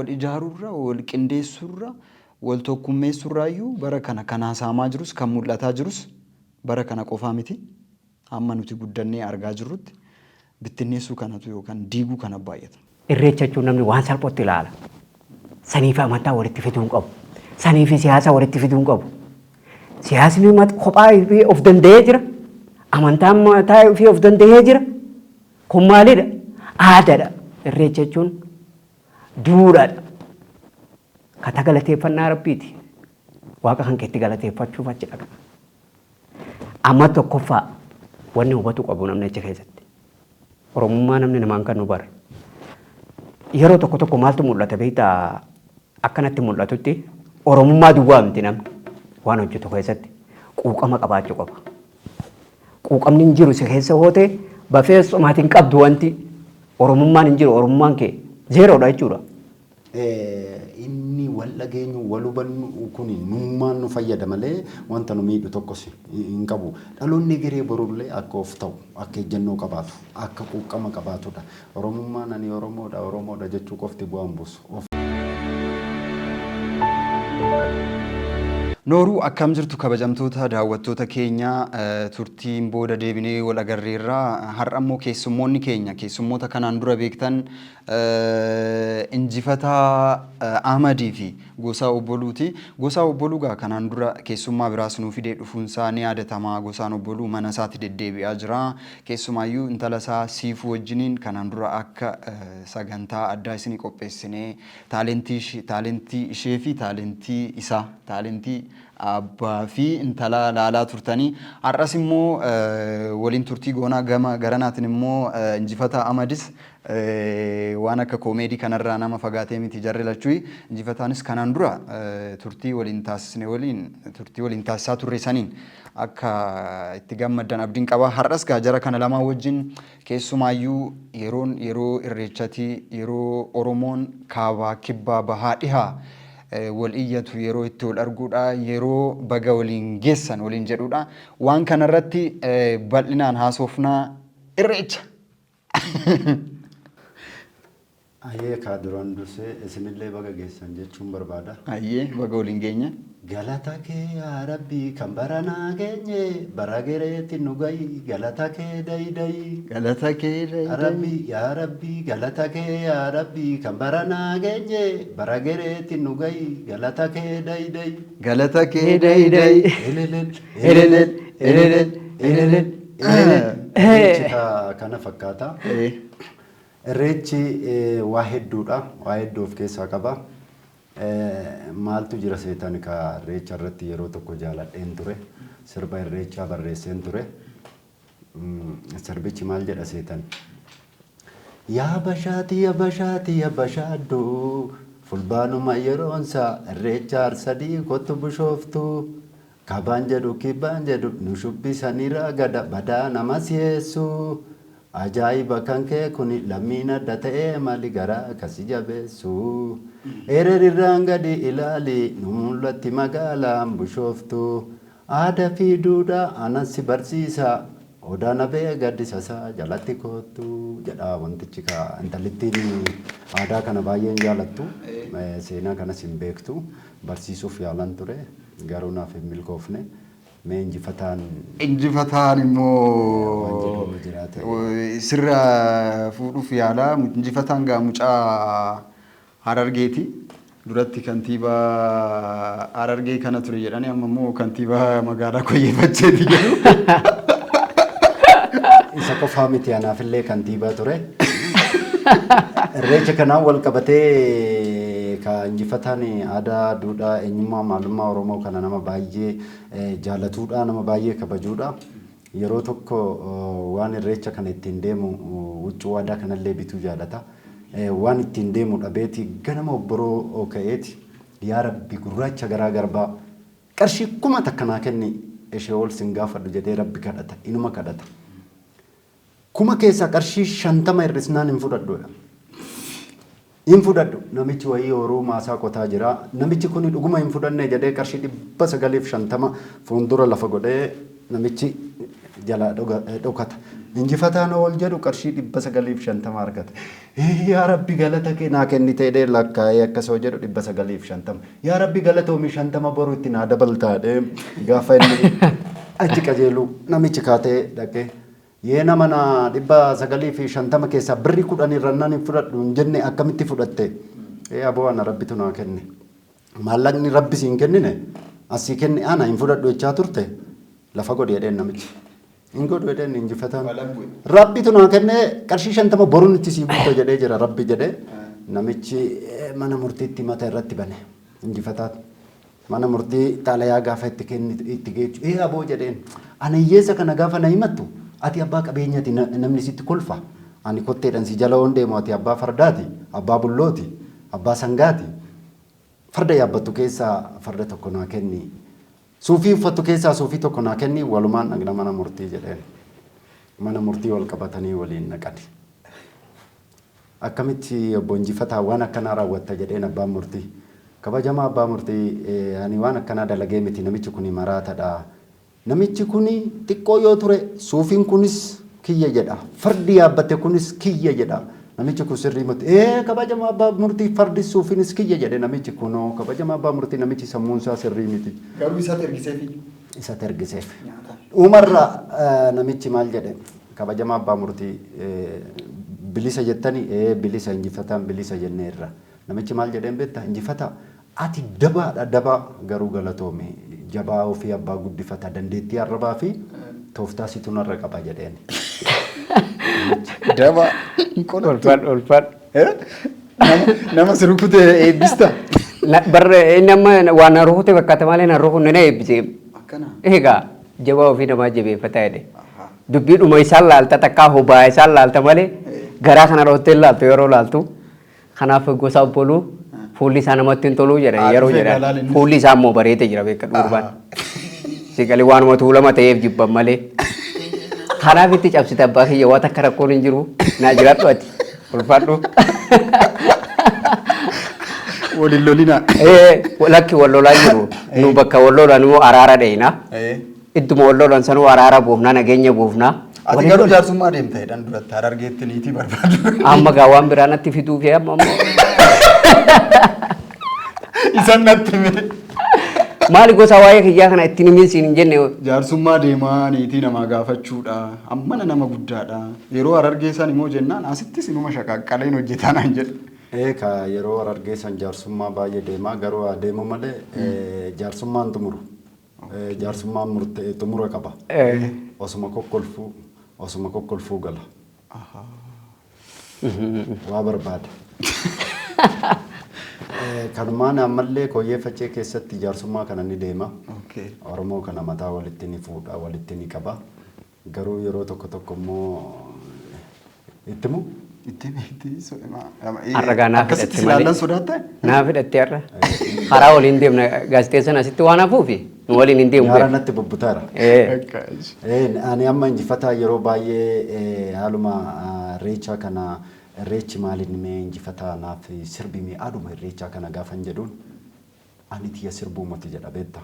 Wal ijaaruurra, wal qindeessuurra, wal tokkummeessuurraayyuu bara kana kan haasa'amaa jirus kan mul'ataa jirus bara kana qofaa miti. Hamma nuti guddannee argaa jirrutti bittinneessuu kanatu yookaan diiguu kana baay'ata. Irreecha jechuun namni waan salphootti ilaala. Sanii fi amantaa walitti fiduu hin qabu. Sanii fi siyaasa walitti fiduu hin qabu. Siyaasni kophaa of danda'ee jira. Amantaan mataa ofii of danda'ee jira. Kun maalidha? Aadaadha. Irreecha jechuun duudhaadha. Kata galateeffannaa Rabbiiti. Waaqa kan keetti galateeffachuuf achi dhaqa. Amma tokkoffaa wanni hubatu qabu namni achi keessatti. Oromummaa namni namaan kan nu bare. Yeroo tokko tokko maaltu mul'ata beektaa akkanatti mul'atutti Oromummaa duwwaa miti namni waan hojjetu keessatti quuqama qabaachuu qaba. Quuqamni hin jiru si keessa hoo ta'e bafee somaatiin qabdu wanti Oromummaan hin jiru Oromummaan kee zeeroodha jechuudha. Inni wal dhageenyu, wal hubannu kuni nummaan nu fayyada malee wanta nu miidhu tokkos hin qabu. Dhaloonni egeree borullee akka of ta'u, akka ejjennoo qabaatu, akka quuqqama qabaatudha. Oromummaan ani Oromoodha, Oromoodha jechuu qofti bu'aa hin buusu. Of. Nooruu akkam jirtu kabajamtoota daawwattoota keenya turtiin booda deebinee wal agarreerra. Har'a immoo keessummoonni keenya keessummoota kanaan dura beektan Injifataa Ahmadii fi Gosaa Obboluuti. Gosaa Obboluu gaa kanaan dura keessummaa biraas nuu fidee dhufuunsaa ni yaadatama. Gosaan Obboluu mana isaatti deddeebi'aa jira. Keessumaayyuu intala isaa Siifuu wajjiniin kanaan dura akka sagantaa addaa isinii qopheessinee taalentii ishee fi taalentii isaa taalentii abbaa fi intala laalaa turtanii. Har'as immoo waliin turtii goonaa gama garanaatiin immoo Injifataa Ahmadis waan akka koomeedii kanarraa nama fagaatee miti jarri lachui. Injifataanis kanaan dura turtii waliin taasisne waliin turtii waliin taasisaa turre saniin akka itti gammaddan abdiin qaba. Har'as gaa jara kana lamaan wajjin keessumaayyuu yeroon yeroo irreechati yeroo Oromoon kaabaa kibbaa bahaa dhihaa wal iyyatu yeroo itti wal arguudha yeroo baga waliin geessan waliin jedhuudha. Waan kanarratti bal'inaan haasofnaa irreecha. Ayyee kaa duraan dursee isinillee baga geessan jechuun barbaada. Ayyee baga waliin geenye. Galata kee yaa Rabbii kan baranaa geenye bara gereetti nu gahi galata kee dayi dayi. Galata kee dayi dayi. Rabbii yaa Rabbii galata kee yaa Rabbii kan baranaa geenye bara gereetti nu gahi galata kee dayi dayi. Galata kee dayi dayi. Elelel Elelel elelel elelel. Irreechi kana fakkaata. Irreechi waa hedduudha. Waa hedduu of keessaa qaba. Maaltu jira seetan ka irreecha irratti yeroo tokko jaaladheen ture. Sirba irreechaa barreesseen ture. Sirbichi maal jedha seetan? Yaa bashaati ya bashaati ya bashaaddu fulbaanuma yeroonsa irreecha arsadii kottu bushooftu. Kaabaan jedhu kibbaan jedhu nu shubbisanii raagada badaa nama si'eessu. Ajaa'iba kan kee kuni lammiin adda ta'ee mali garaa kasi jabeessu. Ererirraan gadi ilaali nu mul'atti magaalaan bushooftu. Aadaa fi duudhaa anan si barsiisa. Odaa nabee gaddisa isaa jalatti koottu jedha wantichi ka intalittiin aadaa kana baay'een jaalattu. Seenaa kanas hin beektu. Barsiisuuf yaalan ture. Garuu naaf hin milkoofne. Mee injifataan Injifataan waan immoo jedhu jiraate. sirra fuudhuuf yaala. Injifataan gaa mucaa Harargeeti. Duratti kantiibaa Harargee kana ture jedhanii amma immoo kantiibaa magaalaa Koyyee Facheeti jedhu. Isa qofaa miti anaafillee kantiibaa ture. Irreecha kanaan wal qabatee ka injifataan aadaa, duudhaa, eenyummaa, maalummaa Oromoo kana nama baay'ee jaalatuudha, nama baay'ee kabajuudha. Yeroo tokko waan irreecha kana ittiin deemu huccuu aadaa kanallee bituu jaalata. Waan ittiin deemu dhabeeti ganama obboroo ka'eeti yaa Rabbi gurraacha garaa garbaa qarshii 1000 naa kenni ishee ol sin gaafadhu jedhee Rabbi kadhata inuma kadhata. 1000 keessaa qarshii 50 hir'isnaan hin fudhadhu jedha. Hin fudhadhu namichi wayii horuu maasaa qotaa jira. Namichi kuni dhuguma hin fudhanne jedhee qarshii 950 fuuldura lafa godhee namichi jalaa dhokata. Injifataan ol jedhu qarshii 950 argate. Yaa Rabbi galata kee naa kennite jedhee lakkaa'ee akkasoo jedhu 950. Yaa Rabbi galatoomi 50 boru itti naa dabaltaa jedhee gaafa inni achi qajeelu namichi kaatee dhaqee. Yee nama na 950 keessaa birrii 10 irra nan hin fudhadhu hin jenne akkamitti fudhatte? Ee aboo ana Rabbitu naa kenne. Maallaqni Rabbi siin kennine asii kenne ana hin fudhadhu jechaa turte lafa godhi jedheen namichi. Hin godhu jedheen injifataan. Rabbitu naa kenne qarshii 50 boruun itti sii guuta jedhee jira Rabbi jedhee namichi mana murtiitti mata irratti bane injifataan. Mana murtii xalayaa gaafa itti kennitu itti geechu ee aboo jedheen ana hiyyeessa kana gaafa na himattu ati abbaa qabeenyati namni sitti kolfa ani kotteedhan si jala yoon deemu ati abbaa fardaati abbaa bullooti abbaa sangaati farda yaabbattu keessaa farda tokko naa kenni suufii uffattu keessaa suufii tokko naa kenni walumaan dhaqna mana murtii jedheen mana murtii wal qabatanii waliin dhaqani. Akkamitti obbo Injifataa waan akkanaa raawwatta jedheen abbaan murtii. Kabajamaa abbaa murtii ani waan akkanaa dalagee miti namichi kuni maraatadha. Namichi kuni xiqqoo yoo ture suufiin kunis kiyya jedha. Fardi yaabbate kunis kiyya jedha. Namichi kun sirrii miti. Ee kabajamaa abbaa murtii fardi suufiinis kiyya jedhe namichi kunoo kabajamaa abbaa murtii namichi sammuun isaa sirrii miti. Garuu isatu ergiseefi. Isatu ergiseef. Dhumarra namichi maal jedhe kabajamaa abbaa murtii bilisa jettani ee bilisa injifataan bilisa jenneerra. Namichi maal jedheen beektaa injifataa ati dabaadha dabaa garuu galatoomi jabaa ofii abbaa guddifata dandeettii arrabaa fi tooftaa situ narra qaba jedheen. Daba. Ulfaadhu ulfaadhu. Nama si rukute eebbista. Barra inni amma waan na rukute fakkaata malee na rukunne na eebbise. Akkana. Egaa jabaa ofii namaa jabeeffataa jedhe. Dubbiidhuma isaan laalta takkaa hobaa isaan laalta malee garaa kana dhoottee hin laaltu yeroo laaltu. Kanaaf gosa obboluu fuulli isaa namatti hin toluu jedhan Haa, yeroo dhufee jedhan. gaalaan innis. Fuulli isaa immoo bareedee jira beekka durbaan. Siqali waanuma tuulama ta'eef jibban malee. Kanaaf itti cabsite abbaa kiyya waan takka rakkoon hin jiru. Naa jiraadhu ati. Ulfaadhu. Waliin lolinaa. Ee, lakki wal lolaa jiru. Nu bakka wal lolan immoo araara dheeyna. Idduma wal lolan sanuu araara buufna, nageenya buufna. Ati Waliin garuu lola. jaarsummaa deemta jedhan duratti Harargeetti niitii barbaadu. Amma gaa waan biraa natti fiduu fi amma immoo. Isan natti hime. Maali gosa waa'ee kiyyaa kana ittiin himin siin hin jenne. Jaarsummaa deemaa niitii namaa gaafachuudha. Ammana nama guddaadha. Yeroo Harargee san immoo jennaan asittis inuma shaqaqqaleen hojjetaa naan jedhe. Ee ka yeroo Harargee san jaarsummaa baay'ee deemaa garuu haa deemu malee jaarsummaan xumuru. Jaarsummaan murtee xumura qaba. Osuma kokkolfuu osuma kokkolfuu gala. Waa barbaada. Kanumaan ammallee Kooyyee Faccee keessatti jaarsummaa kana ni deema. Oromoo kana mataa walitti ni fuudha, walitti ni qaba. Garuu yeroo tokko tokko immoo itti himu? Itti itti Har'a gaa naa Akkasitti fidhatte malee. silaallan sodaatte? Naa fidhatte har'a. Karaa waliin deemna gaazexeessan asitti waan hafuufi nu waliin hin deemu. Nyaara natti bubbutaara. Ee. Ani amma injifataa yeroo baay'ee haaluma irreechaa kana irreechi maaliin mee injifataa naaf sirbi mee aduma irreechaa kana gaafan jedhuun ani tiyya sirbuu miti jedha beektaa.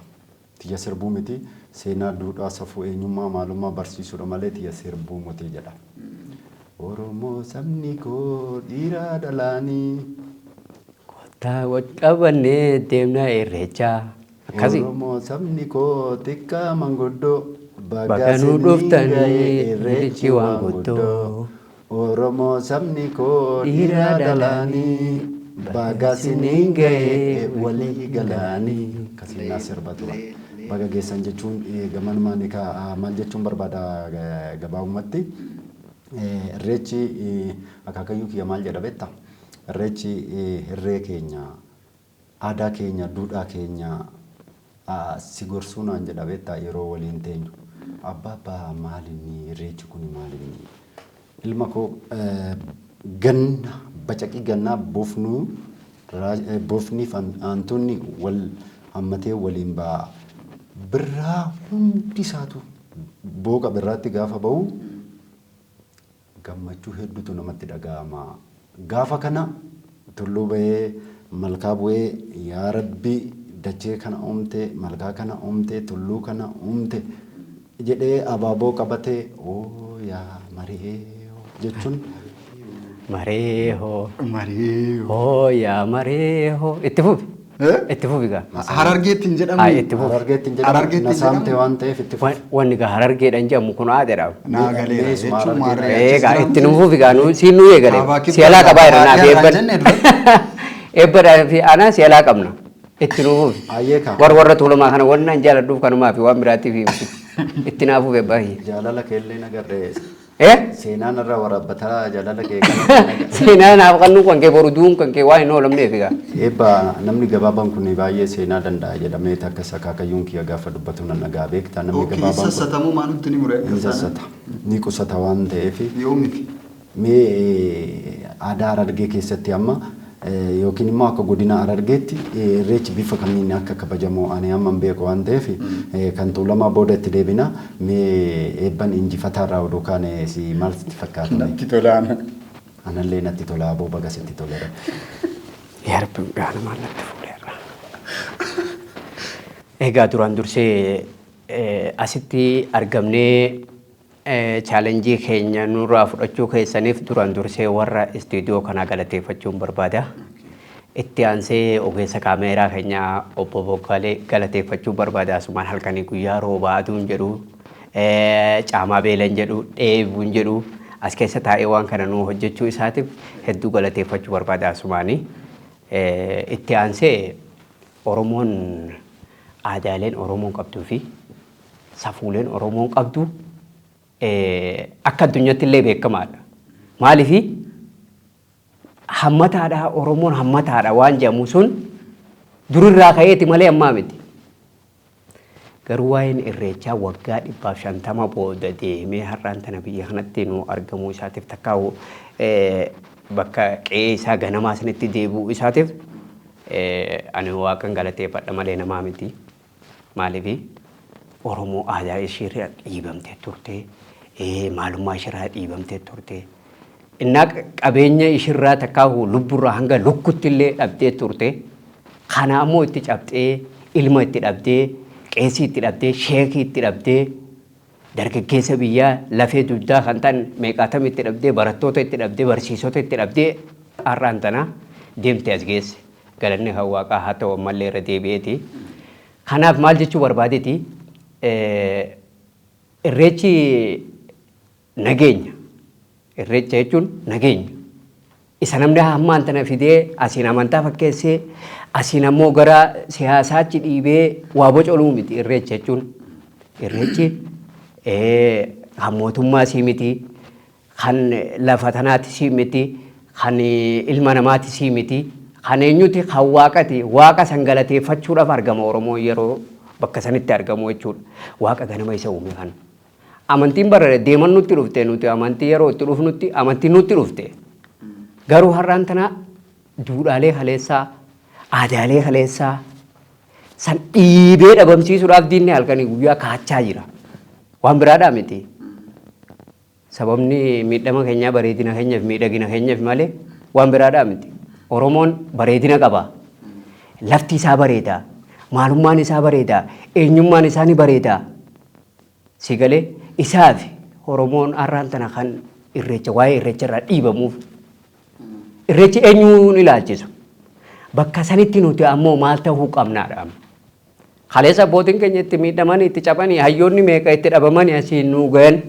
Tiyya sirbuu miti seenaa duudhaa safuu eenyummaa maalummaa barsiisuudha malee tiyya sirbuu miti jedha. Oromoo sabni koo dhiiraa dhalaanii. Kottaa wal qabannee deemna irreechaa. Akkasi. Oromoo sabni koo xiqqaa manguddoo. Baga nu dhuftanii irreechi waan guddoo. Oromoo sabni koo dhiiraa dhalaanii. Baga siniin ga'e walii galaanii. Akkasiin naa sirba tura. Baga geessan jechuun gamanumaan egaa maal jechuun barbaada gabaabumatti. Irreechi akaakayyuu kiyya maal jedha beektaa? Irreechi irree keenya, aadaa keenya, duudhaa keenya si gorsuu naan jedha beektaa yeroo waliin teenyu. Abbaa abbaa maal inni irreechi kuni maal inni? Ilma koo ganna bacaqii gannaa bofnuu bofniif hantuunni wal hammatee waliin ba'a. Birraa hundi isaatu booqa birraatti gaafa ba'u gammachuu hedduutu namatti dhaga'ama. Gaafa kana tulluu ba'ee malkaa bu'ee yaa Rabbi dachee kana uumte, malkaa kana uumte, tulluu kana uumte jedhee abaaboo qabatee oo Yaa mareehoo jechuun Mareehoo. Mareehoo. Hoo yaa mareehoo. Itti fufi. Eh? Itti fufi gaa. Harargeetti hin jedhamu. Haa, itti fufi. Harargeetti hin jedhamu. Harargeetti hin Na saamte jedhamu. waan ta'eef itti fufi. Wanni gaa harargeedhaan jedhamu kun aadaadha. Naa galeera Meesuma jechuun harargeedha. maarree. Eegaa itti nu fufi gaa nu siin nu eegale. Kaabaa kibbaa Si alaa qabaa irra naaf baadiyyaa irraa eebban. jenne dura. Eebbadhaa fi anaa si alaa qabna. Itti nu fufi. Ayyee kaa. Warra tuulamaa kana wanni an jaaladhuuf kanumaa fi waan biraatiif himti. Itti naa fufi baay'ee. Jaalala keellee nagarree Eh? seenaan irra waraabbataa jaalala kee kana. Seenaa naaf qannuu kan kee boru duun kan kee waan hin oolamneef egaa. Eebba namni gabaabaan kun baay'ee seenaa danda'a jedhamee takka akaakayyuun kiyya gaafa dubbatu nan dhagaa beektaa namni Okay, gabaabaan kun sassatamuu maanutti ni mure. ni sassata ni qusata waan ta'eef Yoomiti. mee aadaa Harargee keessatti amma yookiin immoo akka godina Harargeetti irreechi bifa kamiin akka kabajamu ani amma hin beeku waan ta'eef kan tuulamaa booda itti deebina mee eebban injifataarraa oduu kaane si maal sitti fakkaata? Natti tolaan. Anallee natti tola aboo baga sitti toleera. Yaa Rabbi gaana maal natti fuudheerra. Egaa duraan dursee asitti argamnee chaalenjii keenya nurraa fudhachuu keessaniif duraan dursee warra istiidiyoo kanaa galateeffachuun barbaada. Itti aansee ogeessa kaameeraa keenya obbo Boggaalee galateeffachuu barbaada. Asumaan halkanii guyyaa roobaa aduun jedhu caamaa beelan jedhu dheebuun jedhu as keessa taa'ee waan kana nuu hojjechuu isaatiif hedduu galateeffachuu barbaada asumaanii. Itti aansee Oromoon aadaaleen Oromoon qabduu fi safuuleen Oromoon qabdu akka addunyaatti illee beekamaadha. Maaliifi hammataadha Oromoon hammataadha waan jedhamu sun durirraa ka'eeti malee ammaa miti. Garuu waa'een irreechaa waggaa 150 booda deemee har'aan tana biyya kanatti nu argamuu isaatiif takka bakka qe'ee isaa ganamaa sanitti deebi'uu isaatiif ani waaqan galateeffadha malee namaa miti. Maaliifi Oromoo aadaa isheerraa dhiibamtee turte, maalummaa isheerraa dhiibamtee turte. Innaa qabeenya isheerraa takkaahu lubburraa hanga lukkutti illee dhabdee turte. Kana ammoo itti cabxee, ilma itti dhabdee, qeesii itti dhabdee, sheekii itti dhabdee, dargaggeessa biyyaa lafee dugdaa kan ta'an meeqaatam itti dhabdee, barattoota itti dhabdee, barsiisota itti dhabdee har'aan tana deemtee as geesse. Galanni kan waaqaa haa ta'u ammallee irra deebi'eeti. Kanaaf maal jechuu barbaadeeti irreechi nageenya. Irreecha jechuun nageenya. Isa namni hammaan tana fidee asiin amantaa fakkeessee asiin ammoo gara siyaasaatti dhiibee waa bocoluu miti irreecha jechuun. Irreechi kan mootummaa sii miti, kan lafa tanaati sii miti, kan ilma namaati sii miti, kan eenyuti kan waaqati. Waaqa san galateeffachuudhaaf argama Oromoon yeroo bakka sanitti argamu jechuudha. Waaqa ganama isa uume kana. Amantiin bara deeman nutti dhufte nuti amantii yeroo itti dhufnutti amantiin nutti dhufte. Garuu har'aan tana duudhaalee kaleessaa, aadaalee kaleessaa san dhiibee dhabamsiisuudhaaf diinni halkanii guyyaa kaachaa jira. Waan biraadhaa miti. Sababni miidhama keenyaa bareedina keenyaaf miidhagina keenyaaf malee waan biraadhaa miti. Oromoon bareedina qaba. Lafti isaa bareeda. Maalummaan isaa bareeda. Eenyummaan isaa ni bareeda. Si galee isaaf Oromoon har'aan tana kan irreecha waa'ee irreecha irraa dhiibamuuf. Irreechi eenyuun ilaalchisu. Bakka sanitti nuti ammoo maal ta'uu qabnaadha. Kaleessa abbootiin keenya itti miidhamanii itti cabanii hayyoonni meeqa itti dhabamanii asiin nu gahan.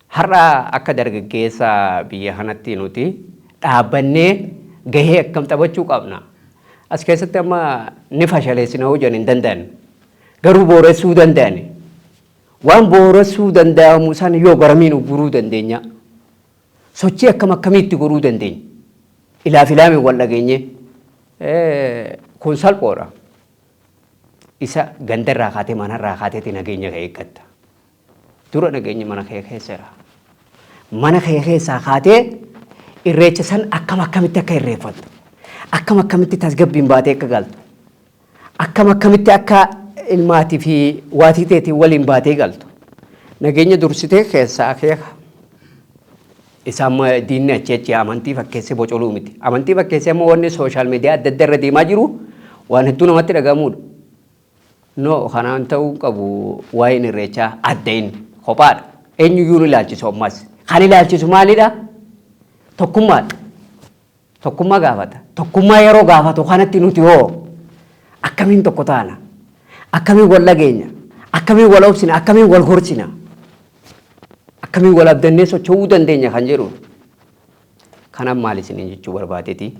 Har'a akka dargaggeessa biyya kanatti nuti dhaabbannee gahee akkam taphachuu qabna. As keessatti amma ni fashaleessina hoo jedhan hin danda'an. Garuu booressuu danda'ani. Waan booressuu danda'amu san yoo garamiin ugguruu dandeenya. Sochii akkam akkamiitti godhuu dandeenya. Ilaaf ilaamiin wal dhageenye. Kun salphoodha. Isa gandarraa kaatee manarraa kaateeti nageenya kee eeggatta. Dura nageenyi mana kee keessa jira. Mana kee keessaa kaatee irreecha san akkam akkamitti akka irreeffattu, akkam akkamitti tasgabbiin baatee akka galtu, akkam akkamitti akka ilmaatii fi waatii teetiin waliin baatee galtu. Nageenya dursitee keessaa akeeka. Isa amma diinni achi achi amantii fakkeessee bocoluu miti. Amantii fakkeessee amma wanni sooshaal miidiyaa adda adda irra deemaa jiru waan hedduu namatti dhagahamudha. No, kanaan ta'uu qabu waa'een irreechaa adda inni kophaadha. Eenyuyyuu nu ilaalchisu ammas. Kan ilaalchisu maalidha? Tokkummaadha. Tokkummaa gaafata. Tokkummaa yeroo gaafatu kanatti nuti hoo akkamiin tokko taana? Akkamiin wal dhageenya? Akkamiin wal obsina? Akkamiin wal gorsina? Akkamiin wal abdannee socho'uu dandeenya kan jedhu. Kanaaf maal isiniin jechuu barbaadeeti?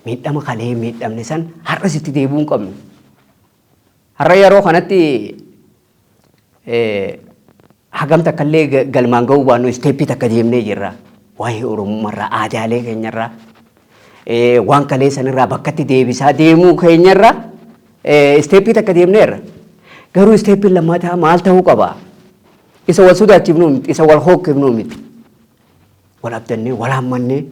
Miidhama kalee miidhamne san har'as itti deebi'uu hin qabnu. Har'a yeroo kanatti hagam takka illee galmaan ga'uu baannu isteeppii takka deemnee jirra. Waa'ee Oromummaarraa, aadaalee keenyarraa, waan kalee sanirraa bakkatti deebisaa deemuu keenyarraa isteeppii takka deemneerra. Garuu isteeppiin lammataa maal ta'uu qaba? Isa wal sodaachifnuu miti, isa wal hookkifnuu miti. Wal abdannee, wal hammannee,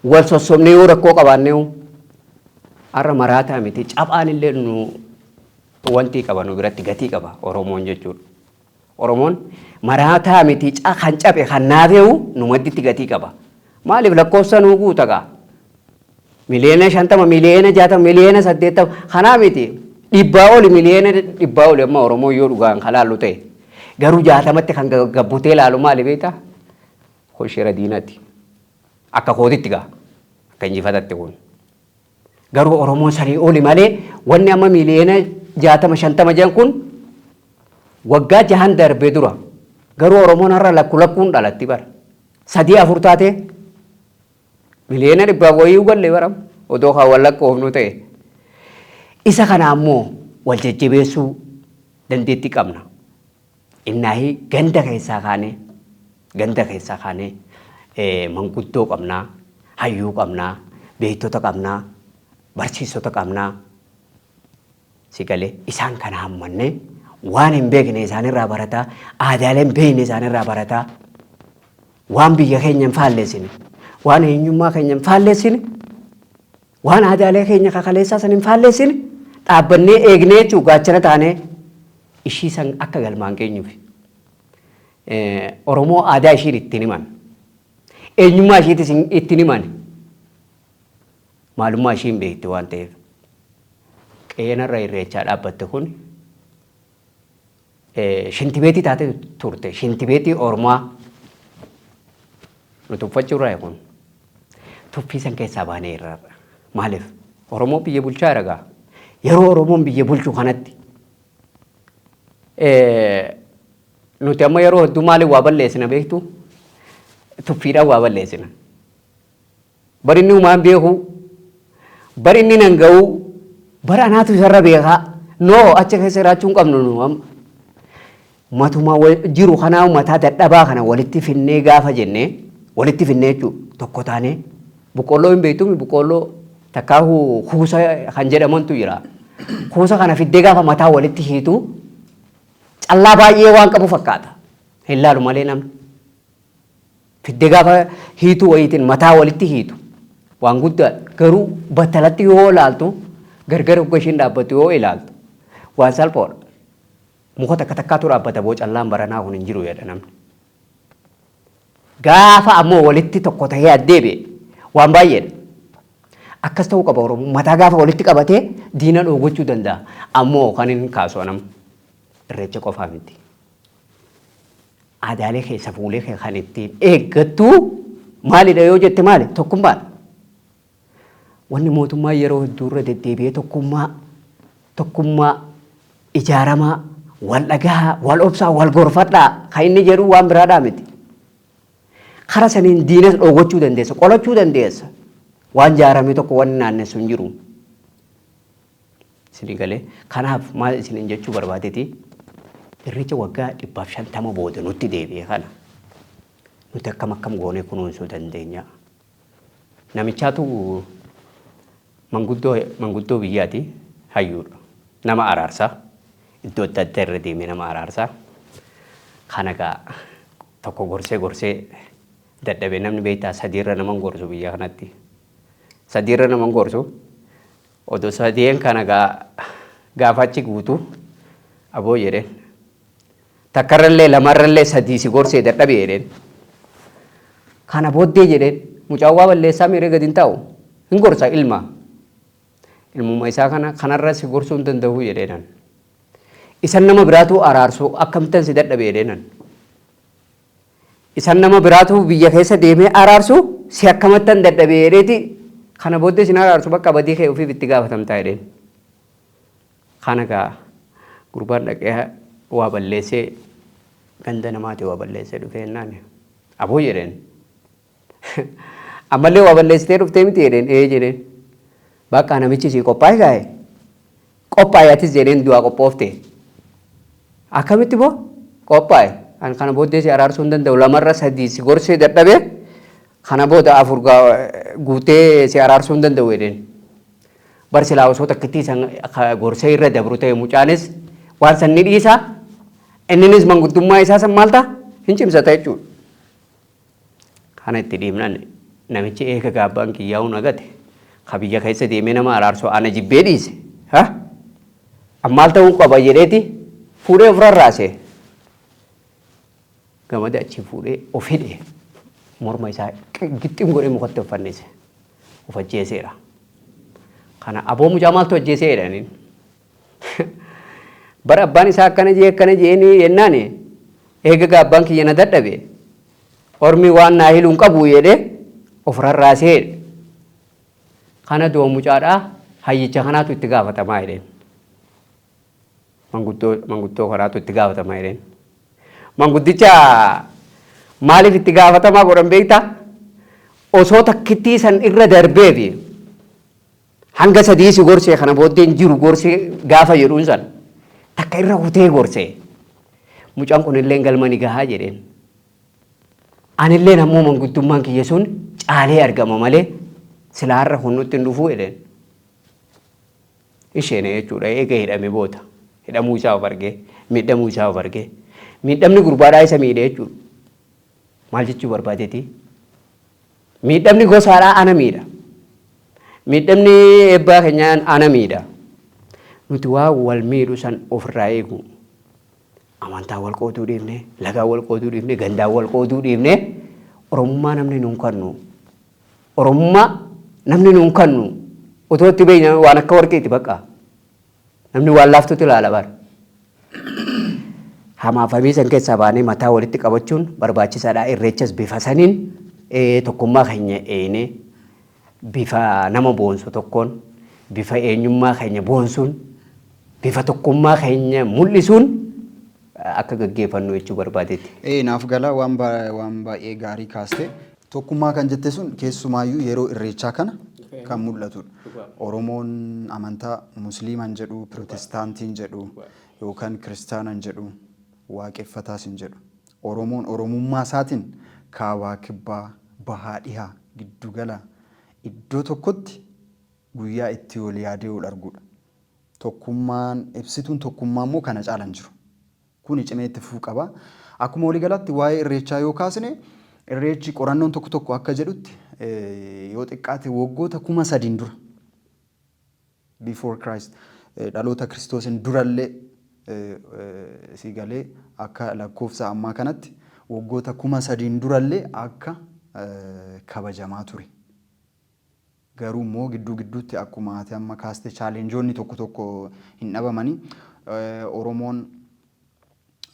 wal sossobnee yoo rakkoo qabaannee har'a maraataa miti caphaan illee nu wantii qaba nu biratti gatii qaba Oromoon jechuudha. Oromoon maraataa miti kan cabe kan naafe'u nu madditti gatii qaba. Maaliif lakkoofsa nuu guuta gaa? Miliyoona 50, miliyoona 60, miliyoona 80 kanaa miti dhibbaa oli miliyoona dhibbaa oli amma Oromoon yoo dhugaan kan laallu ta'e. Garuu 60tti kan gabbutee laalu maali beektaa? Kun shira diinati. Akka kootitti gaa. Akka injifatatti kun. Garuu Oromoon sanii oli malee wanni amma miliyoona 60 50 jedhan kun waggaa jahan darbe dura. Garuu Oromoon har'a lakku lakkuun dhalatti bara. Sadii afur taatee miliyoona dhibbaaf wayii galle bara odoo kan wal lakkoofnu ta'e. Isa kana ammoo wal jajjabeessuu dandeettii qabna. Innaahi ganda keessaa kaanee ganda keessaa kaanee manguddoo qabnaa, hayyuu qabnaa, beektota qabnaa, barsiisota qabnaa. Si galee isaan kana hammannee waan hin beekne isaanirraa barataa, aadaalee hin beekne isaanirraa barataa, waan biyya keenya hin faalleessine, waan eenyummaa keenya hin faalleessine, waan aadaalee keenya kakaleessaa san hin faalleessine dhaabbannee eegnee jechuu gaachana taanee ishii san akka galmaan geenyuuf. Oromoo aadaa ishiin ittiin himan. Eenyummaa ishiitis ittiin himan. Maalummaa ishii hin beekti waan ta'eef. Qe'eenarra irreechaa dhaabbatte kun shintibeetii taate turte. Shintibeetii Ormaa nu tuffachuurraa kun. Tuffii san keessaa baanee irra. Maaliif? Oromoo biyya bulchaa jira gaa. Yeroo Oromoon biyya bulchu kanatti nuti amma yeroo hedduu maaliif waa balleessina beektu? Tuffiidhaan waa balleessina. Bar inni humaan beeku, bar inni nan ga'u, bar anaatu isarra beekaa. Noo achi keessa jiraachuu hin qabnu nu amma. Matuma jiru kanaa mataa dadhabaa kana walitti finnee gaafa jennee walitti finnee jechuudha tokko taanee boqqoolloo hin beektuumi boqqoolloo takkaahu kuusa kan jedhamantu jira. Kuusa kana fiddee gaafa mataa walitti hiitu callaa baay'ee waan qabu fakkaata. Hin laalu malee namni. Fidde gaafa hiituu wayiitiin mataa walitti hiitu waan guddaadha. Garuu battalatti yoo ilaaltu gargar hogga ishiin dhaabbattu yoo ilaaltu waan salphoodha. Muka takka takkaatu dhaabbata boo callaan baranaa kun hin jiru jedha namni. Gaafa ammoo walitti tokko ta'ee addeebi'e waan baay'eedha. Akkas ta'uu qaba Oromoon mataa gaafa walitti qabatee diina dhoowwachuu danda'a. Ammoo kan hin kaasu anam irreecha qofaa miti. Aadaalee kee safuulee kee kan ittiin eeggattu maalidha yoo jette maali? Tokkummaadha. Wanni mootummaan yeroo hedduu irra deddeebi'ee tokkummaa tokkummaa ijaaramaa wal dhagahaa wal obsaa wal gorfadhaa kan inni jedhu waan biraadhaa miti. Kara saniin diinas dhoowwachuu dandeessa qolachuu dandeessa. Waan jaarame tokko wanni naannessu hin jiru. Isinii galee kanaaf maal isiniin jechuu barbaadeeti irreecha waggaa 150 booda nutti deebi'e kana nuti akkam akkam goonee kunuunsuu dandeenya. Namichaatu manguddoo manguddoo biyyaati hayyuudha. Nama araarsaa iddoo adda addaa irra deemee nama araarsaa. Kana gaa tokko gorsee gorsee dadhabee namni beektaa sadiirra nama hin gorsu biyya kanatti. Sadiirra nama hin gorsu. Odoo sadeen kana gaa gaafa achi guutu aboo jedheen. Takkarrallee lamarrallee sadii si gorsee dadhabe jedheen. Kana booddee jedheen mucaan waa balleessaa miiree gadi hin taa'u. Hin gorsa ilma. Ilmuma isaa kana kanarra si gorsuu hin danda'u jedheenan. Isan nama biraatu araarsu akkamittan si dadhabe jedheenan. Isan nama biraatu biyya keessa deemee araarsu si akkamattan dadhabee jedheeti kana booddee sin araarsu bakka badii kee ofiif itti gaafatamtaa jedheen. Kana gaa gurbaan dhaqee waa balleessee ganda namaati waa balleessee dhufee jennaan aboo jedheen. Ammallee waa balleessitee dhuftee miti jedheen ee jedheen. Bakka namichi sii qophaa'e gaa'e. Qophaa'e atis jedheen du'aa qophoofte. Akkamitti boo qophaa'e. An kana booddee si araarsuu hin danda'u lamarra sadii si gorsee dadhabee kana booda afur guutee si araarsuu hin danda'u jedheen. Bar silaa osoo takkittii san gorsee irra dabru ta'e mucaanis waan san ni dhiisa inninis manguddummaa isaa san maal ta'a hin cimsata jechuudha. Kana itti dhiibnaan namichi eega gaabbaan kiyyaa'uu nagate ka biyya keessa deemee nama araarsu ana jibbee dhiise. Ha? An maal ta'uu qaba jedheeti fuudhee of rarraase. Gamada achi fuudhee of hidhe morma isaa gixxim godhee mukatti of fannise. Of ajjeeseera. Kana aboo mucaa maaltu ajjeesee jedhaniin. Bara abbaan isaa akkana jee akkana jeeni jennaan eega gaa abbaan kiyya na dadhabe ormi waan naa hilu hin qabu jedhee of rarraasee jedhe. Kana du'a mucaadhaa hayyicha kanaatu itti gaafatamaa jedheen. Manguddoo manguddoo kanaatu itti gaafatamaa jedheen. Manguddicha maaliif itti gaafatamaa godhan beektaa? Osoo takkittii san irra darbeefi hanga sadii si gorsee kana booddee hin jiru gorsee gaafa jedhuun san takka irra kutee gorsee mucaan kun illee galma ni gahaa jedheen. Anilleen ammoo manguddummaan kiyya sun caalee argama malee silaa har'a kun nutti hin dhufuu jedheen. Isheene jechuudha eega hidhame booda hidhamuu isaa of argee miidhamuu isaa of argee miidhamni gurbaadhaa isa miidhe jechuudha. Maal jechuu barbaadeeti? Miidhamni gosaadhaa ana miidha. Miidhamni eebbaa keenyaan ana miidha. Nuti waan wal miidhu san ofirraa eegu. Amantaa wal qooduu dhiifne, lagaa wal qooduu dhiifne, gandaa wal qooduu dhiifne Oromummaa namni nuun kannu. Oromummaa namni nuun kannu. Otoo itti beekna waan akka warqiiti bakka. Namni waan laaftutti ilaala bara. Hamaaf hamii san keessaa baanee mataa walitti qabachuun barbaachisaadha. Irreechas bifa saniin tokkummaa keenya eeynee bifa nama boonsu tokkoon bifa eenyummaa keenya boonsuun bifa tokkummaa keenya mul'isuun akka gaggeeffannu jechuu barbaadeeti. Ee naaf gala waan waan baay'ee gaarii kaaste. Tokkummaa kan jette sun keessumaayyuu yeroo irreechaa kana kan mul'atudha. Oromoon amantaa Musliiman jedhu, Pirotestaantiin jedhu yookaan Kiristaanan jedhu, Waaqeffataas hin jedhu. Oromoon Oromummaa isaatiin kaabaa kibbaa, bahaa dhihaa, giddugala iddoo tokkotti guyyaa itti wal yaadee wal arguudha. Tokkummaan ibsituun tokkummaa immoo kana caala hin jiru. Kuni cimee itti fufuu qaba. Akkuma waliigalaatti waa'ee irreechaa yoo kaasne irreechi qorannoon tokko tokko akka jedhutti yoo xiqqaate waggoota 3000n dura before Christ dhaloota Kiristoosin durallee si galee akka lakkoofsa ammaa kanatti waggoota 3000n durallee akka kabajamaa ture. Garuu immoo gidduu gidduutti akkuma ati amma kaaste challenge-oonni tokko tokko hin dhabamani. Oromoon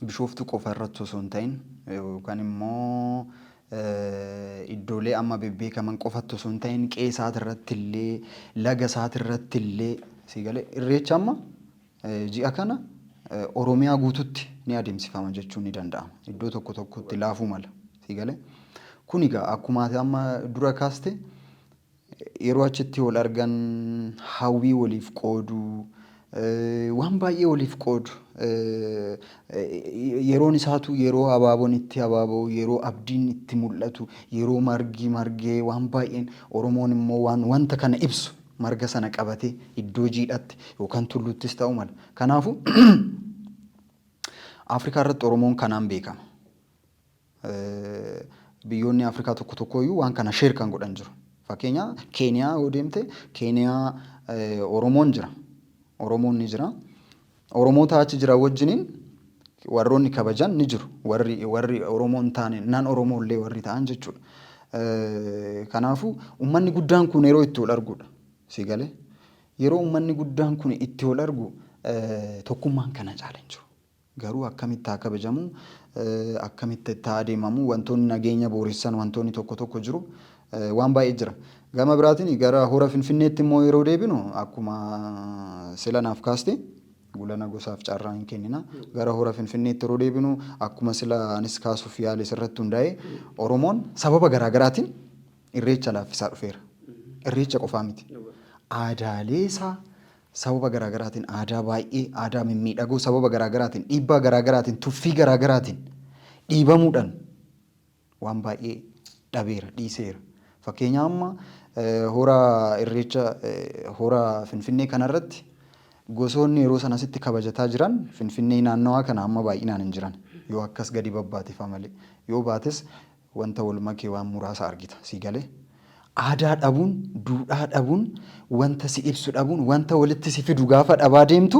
Bishooftuu qofa irratti osoo hin ta'in yookaan immoo iddoolee amma bebbeekaman qofatti osoo hin ta'in qe'ee isaati irratti illee laga isaati irratti illee si galee irreecha amma ji'a kana Oromiyaa guututti ni adeemsifama jechuun ni danda'ama. Iddoo tokko tokkotti laafuu mala. Si galee kun egaa akkuma ati amma dura kaaste yeroo achitti wal argan hawwii waliif qooduu, waan baay'ee waliif qoodu. Yeroon isaatu yeroo abaaboon itti abaaba'u, yeroo abdiin itti mul'atu, yeroo margi margee waan baay'een Oromoon immoo waan wanta kana ibsu marga sana qabatee iddoo jiidhaatti yookaan tulluuttis ta'uu mala. Kanaafuu Afrikaa irratti Oromoon kanaan beekama. Biyyoonni Afrikaa tokko tokko iyyuu waan kana share kan godhan jiru. Fakkeenya Keeniyaa yoo deemte Keeniyaa Oromoon jira. Oromoon ni jira. Oromoota achi jiran wajjiniin warroonni kabajan ni jiru. Warri Oromoo hin taane nan Oromoo illee warri ta'an jechuudha. Kanaafuu uummanni guddaan kun yeroo itti wal arguudha. Si galee? Yeroo uummanni guddaan kun itti wal argu tokkummaan kana caala hin jiru. Garuu akkamitti haa kabajamu? Akkamitti itti adeemamu, wantoonni nageenya booressan wantoonni tokko tokko jiru. Waan baay'ee jira. Gama biraatiin gara hora Finfinneetti immoo yeroo deebinu, akkuma sila naaf kaaste, gulana gosaaf carraa hin kennina. Gara hora Finfinneetti yeroo deebinu, akkuma sila anis kaasuuf yaale sirratti hundaa'e, Oromoon sababa garaagaraatiin irreecha laaffisaa dhufeera. Irreecha qofaa miti. Aadaalee isaa sababa garaagaraatiin, aadaa baay'ee, aadaa mimmiidhagoo sababa garaagaraatiin, dhiibbaa garaagaraatiin, tuffii garaagaraatiin dhiibamuudhaan waan baay'ee dhabeera, dhiiseera. Fakkeenya amma hora irreecha hora Finfinnee kanarratti gosoonni yeroo sanasitti kabajataa jiran Finfinnee naannawaa kana amma baay'inaan hin jiran. Yoo akkas gadi babbaatefa malee. Yoo baates wanta wal makee waan muraasa argita, sii galee. Aadaa dhabuun, duudhaa dhabuun, wanta si ibsu dhabuun, wanta walitti si fidu gaafa dhabaa deemtu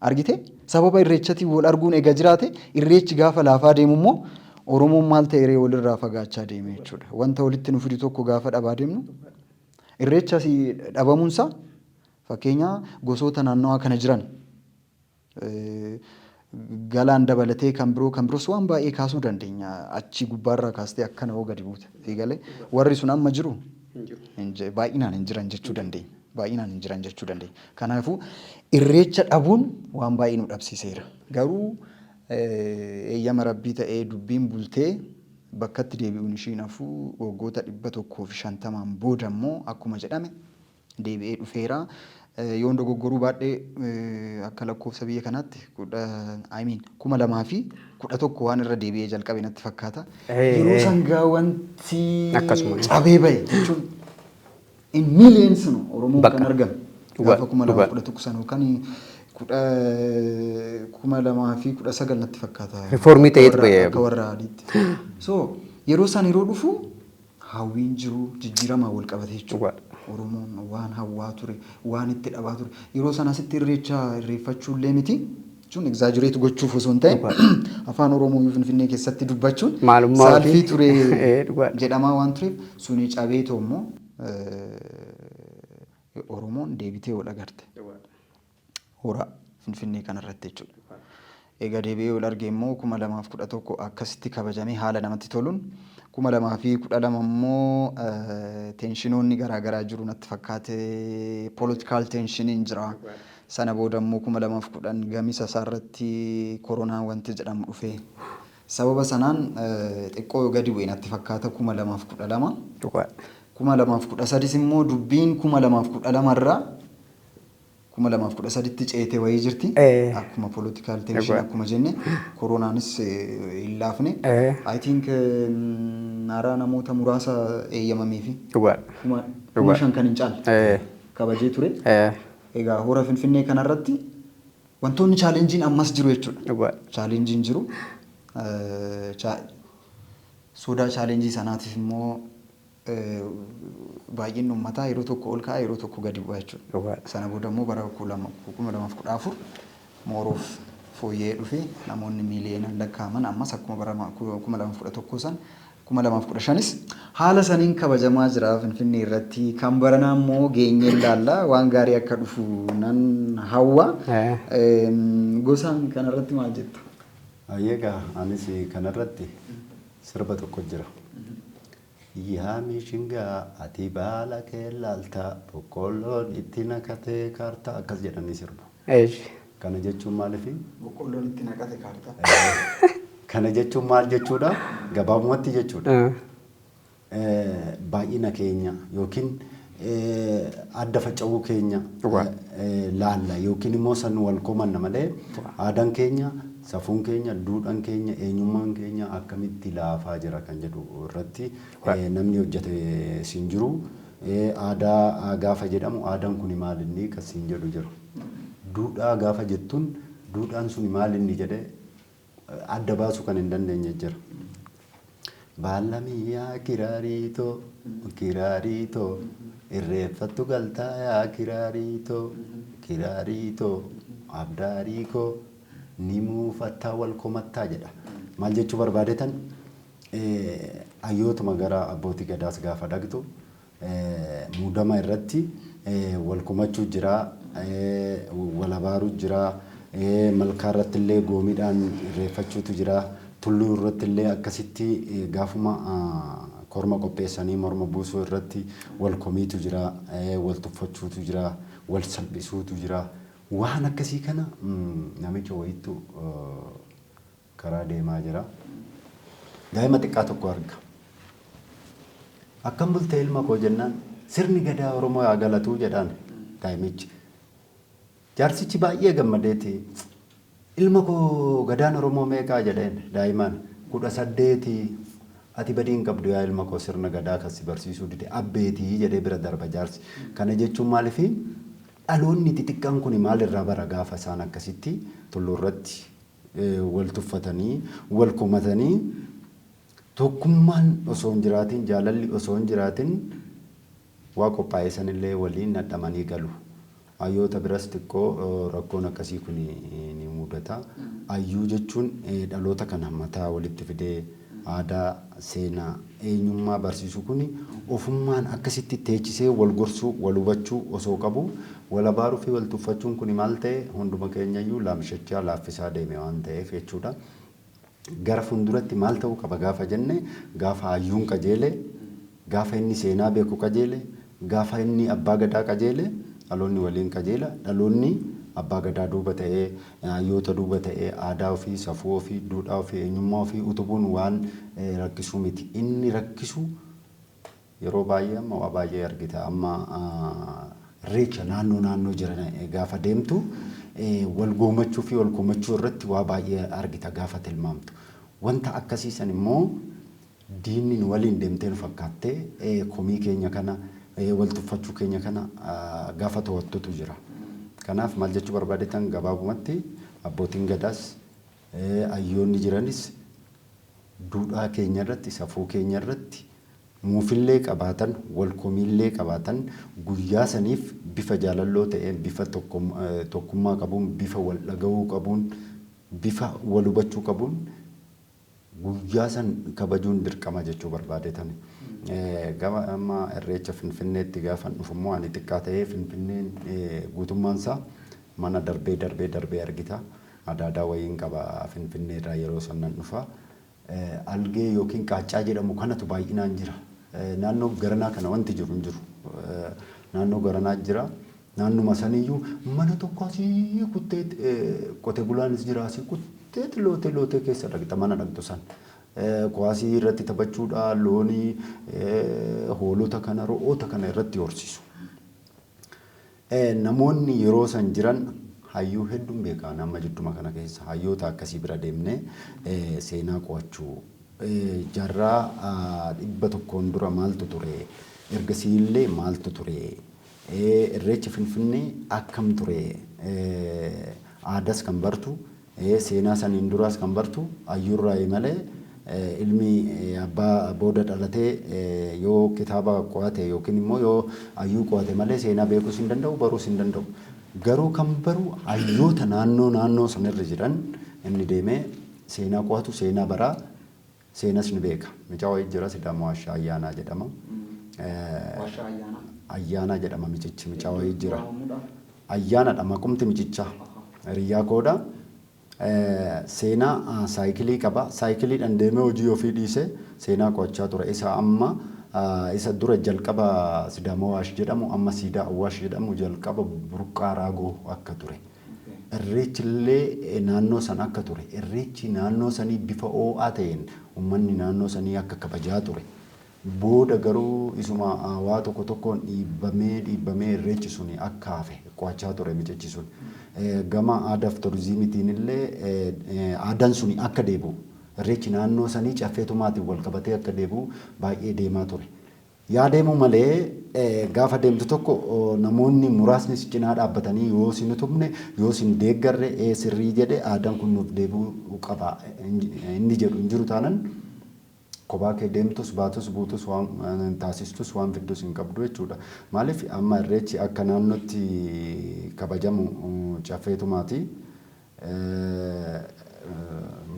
argite, sababa irreechatiin wal arguun ega jiraate, irreechi gaafa laafaa deemu immoo Oromoon maal ta'e ree, walirraa fagaachaa deeme jechuudha. Wanta walitti nu fidu tokko gaafa dhabaa deemnu, irreecha si dhabamuunsaa, fakkeenya gosoota naannawaa kana jiran Galaan dabalatee, kan biroo kan biroos waan baay'ee kaasuu dandeenya. Achi gubbaarraa kaastee akkana hoo gadi buute. Fiigalee warri sun amma jiru baay'inaan hin jiran jechuu dandeenya. Baay'inaan hin jiran jechuu dandeenya. Kanaafuu irreecha dhabuun waan baay'ee nu dhabsiiseera. Garuu eeyyama Rabbii ta'ee dubbiin bultee bakkatti deebi'uun ishiin hafuu, waggoota 150n booda immoo akkuma jedhame deebi'ee dhufeera. Yoon dogoggoruu baadhee, akka lakkoofsa biyya kanaatti kudha, I mean, 2011 waan irra deebi'ee jalqabe natti fakkaata. Yeroo sangaa wanti cabee bahe jechuun in millions no Oromoon kan argame. Gaafa 2011 sana yookaan 2019 natti fakkaata. Rifoormii ta'eetu bahe. Akka warra adiitti. So yeroo san yeroo dhufu hawwiin jiru jijjiiramaan wal qabate jechuudha. Oromoon waan hawwaa ture, waan itti dhabaa ture. Yeroo sana asitti irreecha irreeffachuu illee miti. Jechuun exaggerate gochuuf osoo hin ta'in, afaan Oromoo iyyuu Finfinnee keessatti dubbachuun maalummaa saalfii ture jedhamaa waan tureef, suni cabeetoo immoo Oromoon deebitee wal agarte. Hora Finfinnee kanarratti jechuudha. Egaa deebi'ee wal arge immoo 2011 akkasitti kabajamee haala namatti toluun, 2012 immoo tensionoonni garaagaraa jiru natti fakkaate, political tensioniin jira. Sana booda immoo 2010 gamisa isaarratti koronaan wanti jedhamu dhufe. Sababa sanaan xiqqoo gadi bu'e natti fakkaata 2012. 2013s immoo dubbiin 2012 irraa 2013tti ceete wayii jirti. Akkuma political tension, akkuma jenne koronaanis hin laafne. I think haaraa namoota muraasa eeyyamameefi. 5,000 kan hin caalle kabajee ture. Egaa hora Finfinnee kanarratti wantoonni challengeiin ammas jiru jechuudha. Challengeiin jiru. Sodaa challenge sanaatiif immoo baay'inni uummataa yeroo tokko ol ka'a, yeroo tokko gadi bu'a jechuudha. Sana booda immoo bara 2014 mooroof fooyya'ee dhufe, namoonni miiliyoonaan lakkaa'aman ammas akkuma bara 2011 san 2015s haala saniin kabajamaa jira Finfinnee irratti. Kan baranaa immoo geenyee ilaalla, waan gaarii akka dhufu nan hawwa. Gosaan kanarratti maal jettu? Egaa anis kanarratti sirba tokko jira. Yaa mishingaa, ati baala kee laalta, boqqolloon itti naqatee kaartaa, akkas jedhanii sirbu. Kana jechuun maaliifi? Boqqolloon itti naqate kaartaa. Kana jechuun maal jechuudha? Gabaabumatti jechuudha. Baay'ina keenya yookiin adda faca'uu keenya laalla yookiin immoo san wal komanna malee, aadaan keenya, safuun keenya, duudhaan keenya, eenyummaan keenya akkamitti laafaa jira kan jedhu irratti namni hojjete siin jiru. Aadaa gaafa jedhamu, aadaan kun maal inni kan siin jedhu jiru. Duudhaa gaafa jettuun, duudhaan suni maal inni jedhee adda baasuu kan hin dandeenye jira. Baalamiyyaa kiraariitoo, kiraariitoo, irreeffattu galtaa, yaa kiraariitoo, kiraariitoo, abdaarii koo ni muufattaa wal komattaa jedha. Maal jechuu barbaadetan, hayyootuma gara abbootii gadaas gaafa dhaqxu muudama irratti wal komachuu jira, wal abaaruu jira, malkaa irratti illee goomiidhaan irreeffachuutu jira. Tulluu irratti illee akkasitti gaafuma korma qopheessanii morma buusuu irratti wal komiitu jira, wal tuffachuutu jira, wal salphisuutu jira. Waan akkasii kana namicha wayittu karaa deemaa jira. Daa'ima xiqqaa tokko arga. Akkam bultee ilma koo jennaan, sirni gadaa Oromoo haa galatuu jedhaan daa'imichi. Jaarsichi baay'ee gammadeeti, ilma koo gadaan Oromoo meeqaa jedheen daa'imaan. 18. Ati badii hin qabdu yaa ilma koo, sirna gadaa kan si barsiisuu dide abbeetii jedhee bira darba jaarsi. Kana jechuun maaliifi dhaloonni xixiqqaan kun maalirraa bara gaafa isaan akkasitti tulluu irratti wal tuffatanii wal komatanii, tokkummaan osoo hin jiraatin, jaalalli osoo hin jiraatin, waa qophaa'e sanillee waliin nadhamanii galu. Hayyoota biras xiqqoo rakkoon akkasii kun ni mudata. Hayyuu jechuun dhaloota kana mataa walitti fidee aadaa, seenaa, eenyummaa barsiisuu kun ofummaan akkasitti teechisee wal gorsuu, wal hubachuu osoo qabu, wal abaaruu fi wal tuffachuun kun maal ta'e, hunduma keenyayyuu laamshachaa laaffisaa deeme waan ta'eef jechuudha. Gara fuulduratti maal ta'uu qaba gaafa jenne, gaafa hayyuun qajeele, gaafa inni seenaa beeku qajeele, gaafa inni abbaa gadaa qajeele, dhaloonni waliin qajeela. Dhaloonni abbaa gadaa duuba ta'ee, hayyoota duuba ta'ee, aadaa ofii, safuu ofii, duudhaa ofii, eenyummaa ofii utubuun waan rakkisuu miti. Inni rakkisu yeroo baay'ee amma waa baay'ee argita. Amma irreecha naannoo naannoo jiran gaafa deemtu wal goomachuu fi wal komachuu irratti waa baay'ee argita gaafa tilmaamtu. Wanta akkasiisan immoo diinni nu waliin deemtee nu fakkaattee komii keenya kana, wal tuffachuu keenya kana gaafa to'attutu jira. Kanaaf maal jechuu barbaadetan, gabaabumatti abbootiin gadaas hayyoonni jiranis duudhaa keenya irratti, safuu keenya irratti muufillee qabaatan, wal komiillee qabaatan, guyyaa saniif bifa jaalalloo ta'een, bifa tokkummaa qabuun, bifa wal dhaga'uu qabuun, bifa wal hubachuu qabuun guyyaa san kabajuun dirqama jechuu barbaadetan. Gama amma irreecha Finfinneetti gaafa dhufu immoo, ani xiqqaa ta'ee, Finfinneen guutummaan isaa mana darbee darbee darbee argita. Adaadaa wayiin qaba, Finfinnee irraa yeroo san nan dhufa. Algee yookiin qaaccaa jedhamu kanatu baay'inaan jira. Naannoo garanaa kana wanti jiru hin jiru. Naannoo garanaa jira. Naannuma saniyyuu mana tokko asii kuttee, qote bulaanis jira, asii kutteeti lootee lootee keessa dhaqxa mana dhaqxu san. Kuwaasii irratti taphachuudha, loonii, hoolota kana, ro'oota kana irratti horsiisu. Namoonni yeroo san jiran hayyuu hedduun beekaa nama jidduma kana keessa hayyoota akkasii bira deemnee seenaa qo'achuu, jaarraa 100n dura maaltu ture, ergasii illee maaltu ture, irreechi Finfinnee akkam ture, aadaas kan bartu, seenaa saniin duraas kan bartu hayyuurraa malee, ilmi abbaa booda dhalatee yoo kitaaba qo'ate yookiin immoo yoo hayyuu qo'ate malee seenaa beekuus hin danda'u, baruus hin danda'u. Garuu kan baru hayyoota naannoo naannoo sanarra jiran, inni deemee seenaa qo'atu seenaa baraa, seenas ni beeka. Mucaa wayii jira, Sidaamoo Waashaa Ayyaanaa jedhama. Waashaa Ayyaanaa. Ayyaanaa jedhama michichi, mucaa wayii jira. Ayyaanadha maqumti michichaa. Hiriyaa koodha. Seenaa saayikilii qaba. Saayikiliidhaan deemee hojii ofii dhiisee seenaa qo'achaa ture. Isa amma isa dura jalqaba Sidaamoo Awaash jedhamu, amma Siidaa Awaash jedhamu, jalqaba burqaa raagoo akka ture. Irreechi illee naannoo san akka ture. Irreechi naannoo sanii bifa ho'aa ta'een uummanni naannoo sanii akka kabajaa ture. Booda garuu isuma waa tokko tokkoon dhiibbamee dhiibbamee irreechi suni akka hafe qo'achaa ture michichi sun. Gama aadaaf turizimiitiin illee aadaan suni akka deebi'u, irreechi naannoo sanii caffeetumaatiin wal qabatee akka deebi'u baay'ee deemaa ture. Yaa deemu malee, gaafa deemtu tokko namoonni muraasni si cinaa dhaabbatanii yoo si utubne, yoo si deeggarre, sirrii jedhe, aadaan kun nuuf deebi'uu qaba inni jedhu hin jiru taanan, kophaa kee deemtus, baatus, buutus, waan taasistus, waan fiddus hin qabdu jechuudha. Maaliif amma irreechi akka naannootti kabajamu caffeetumaati.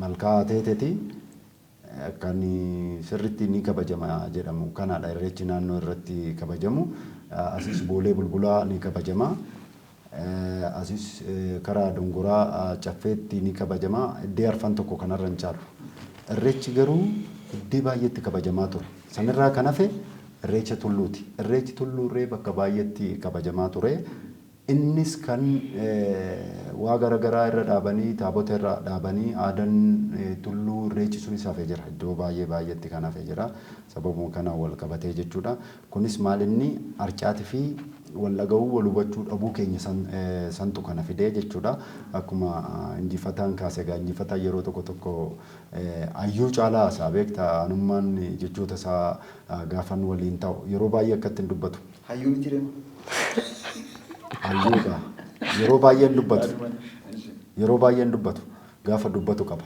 Malkaa teeteeti. Kan sirriitti ni kabajama jedhamu kanaadha irreechi naannoo irratti kabajamu. Asis Boolee Bulbulaa ni kabajama. Asis karaa Dongoraa Caffeetti ni kabajama. Iddee arfan tokko kanarra hin caalu. Irreechi garuu iddee baay'eetti kabajamaa ture. Sanirraa kan hafe Irreecha Tulluuti. Irreechi Tulluurree bakka baay'eetti kabajamaa ture. Innis kan waa garaagaraa irra dhaabanii, taabota irra dhaabanii, aadaan Tulluu Irreechi sunis hafee jira. Iddoo baay'ee baay'eetti kan hafee jira. Sababuma kanaan wal qabatee jechuudha. Kunis maal inni harcaatii fi wal dhaga'uu, wal hubachuu dhabuu keenya santu kana fidee jechuudha. Akkuma injifataan kaase egaa, injifataan yeroo tokko tokko hayyuu caalaa haasa'a, beektaa, anummaan jechoota isaa gaafan waliin ta'u yeroo baay'ee akkatti hin dubbatu. Hayyuu miti deema. Hayyuudha. Yeroo baay'ee hin dubbatu. Yeroo baay'ee hin dubbatu. Gaafa dubbatu qaba.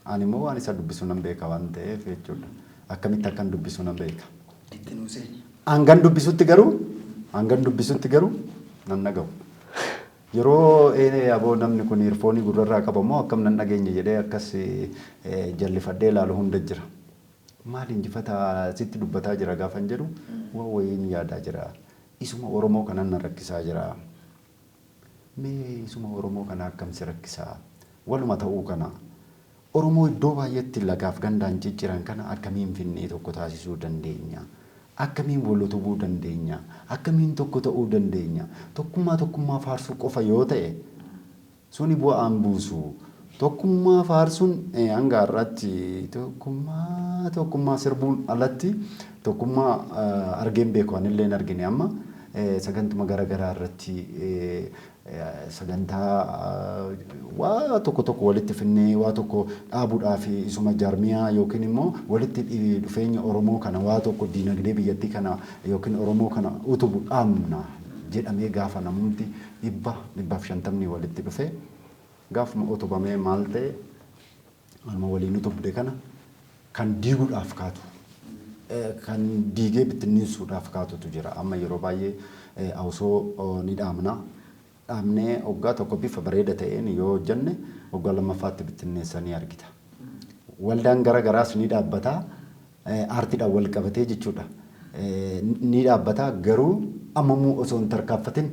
Ani immoo waan isa dubbisu nan beeka waan ta'eef jechuudha. Akkamitti akkan dubbisu nan beeka. Itti nuu seeni. Hangan dubbisutti garuu nan dhaga'u. Yeroo aboo namni kun earphone gurrarraa qaba moo akkam nan dhageenye jedhee akkas jallifadhee ilaalu hunda jira. Maal injifataa sitti dubbataa jira gaafan jedhu, waa wayiin yaadaa jira. Isuma Oromoo kanan na rakkisaa jira. Mee isuma Oromoo kana akkam si rakkisaa? Waluma ta'uu kana. Oromoo iddoo baay'eetti lagaaf gandaan cicciran kana akkamiin finnee tokko taasisuu dandeenya? Akkamiin wal utubuu dandeenya? Akkamiin tokko ta'uu dandeenya? Tokkummaa tokkummaa faarsuu qofa yoo ta'e suni bu'aan buusu. Tokkummaa faarsuun hanga har'aatti tokkummaa tokkummaa sirbuun alatti tokkummaa argeen beeku anillee hin argine. Amma sagantuma garaagaraa irratti sagantaa waa tokko tokko walitti finnee waa tokko dhaabuudhaaf, isuma jaarmiyaa yookiin immoo walitti dhufeenya Oromoo kana, waa tokko diinagdee biyyattii kana yookiin Oromoo kana utubu dhaabna jedhamee gaafa namumti 100, 150 walitti dhufe, gaafuma utubamee maal ta'e, anuma waliin utubde kana kan diiguudhaaf kaatu, kan diigee bittinneessuudhaaf kaatutu jira. Amma yeroo baay'ee awusoo ni dhaabna. Dhaabnee waggaa tokko bifa bareeda ta'een yoo hojjenne, waggaa lammaffaatti bittinneessanii argita. Waldaan gara garaas ni dhaabbata. Aartiidhaan wal qabatee jechuudha. Ni dhaabbata, garuu ammamuu osoo hin tarkaanfatin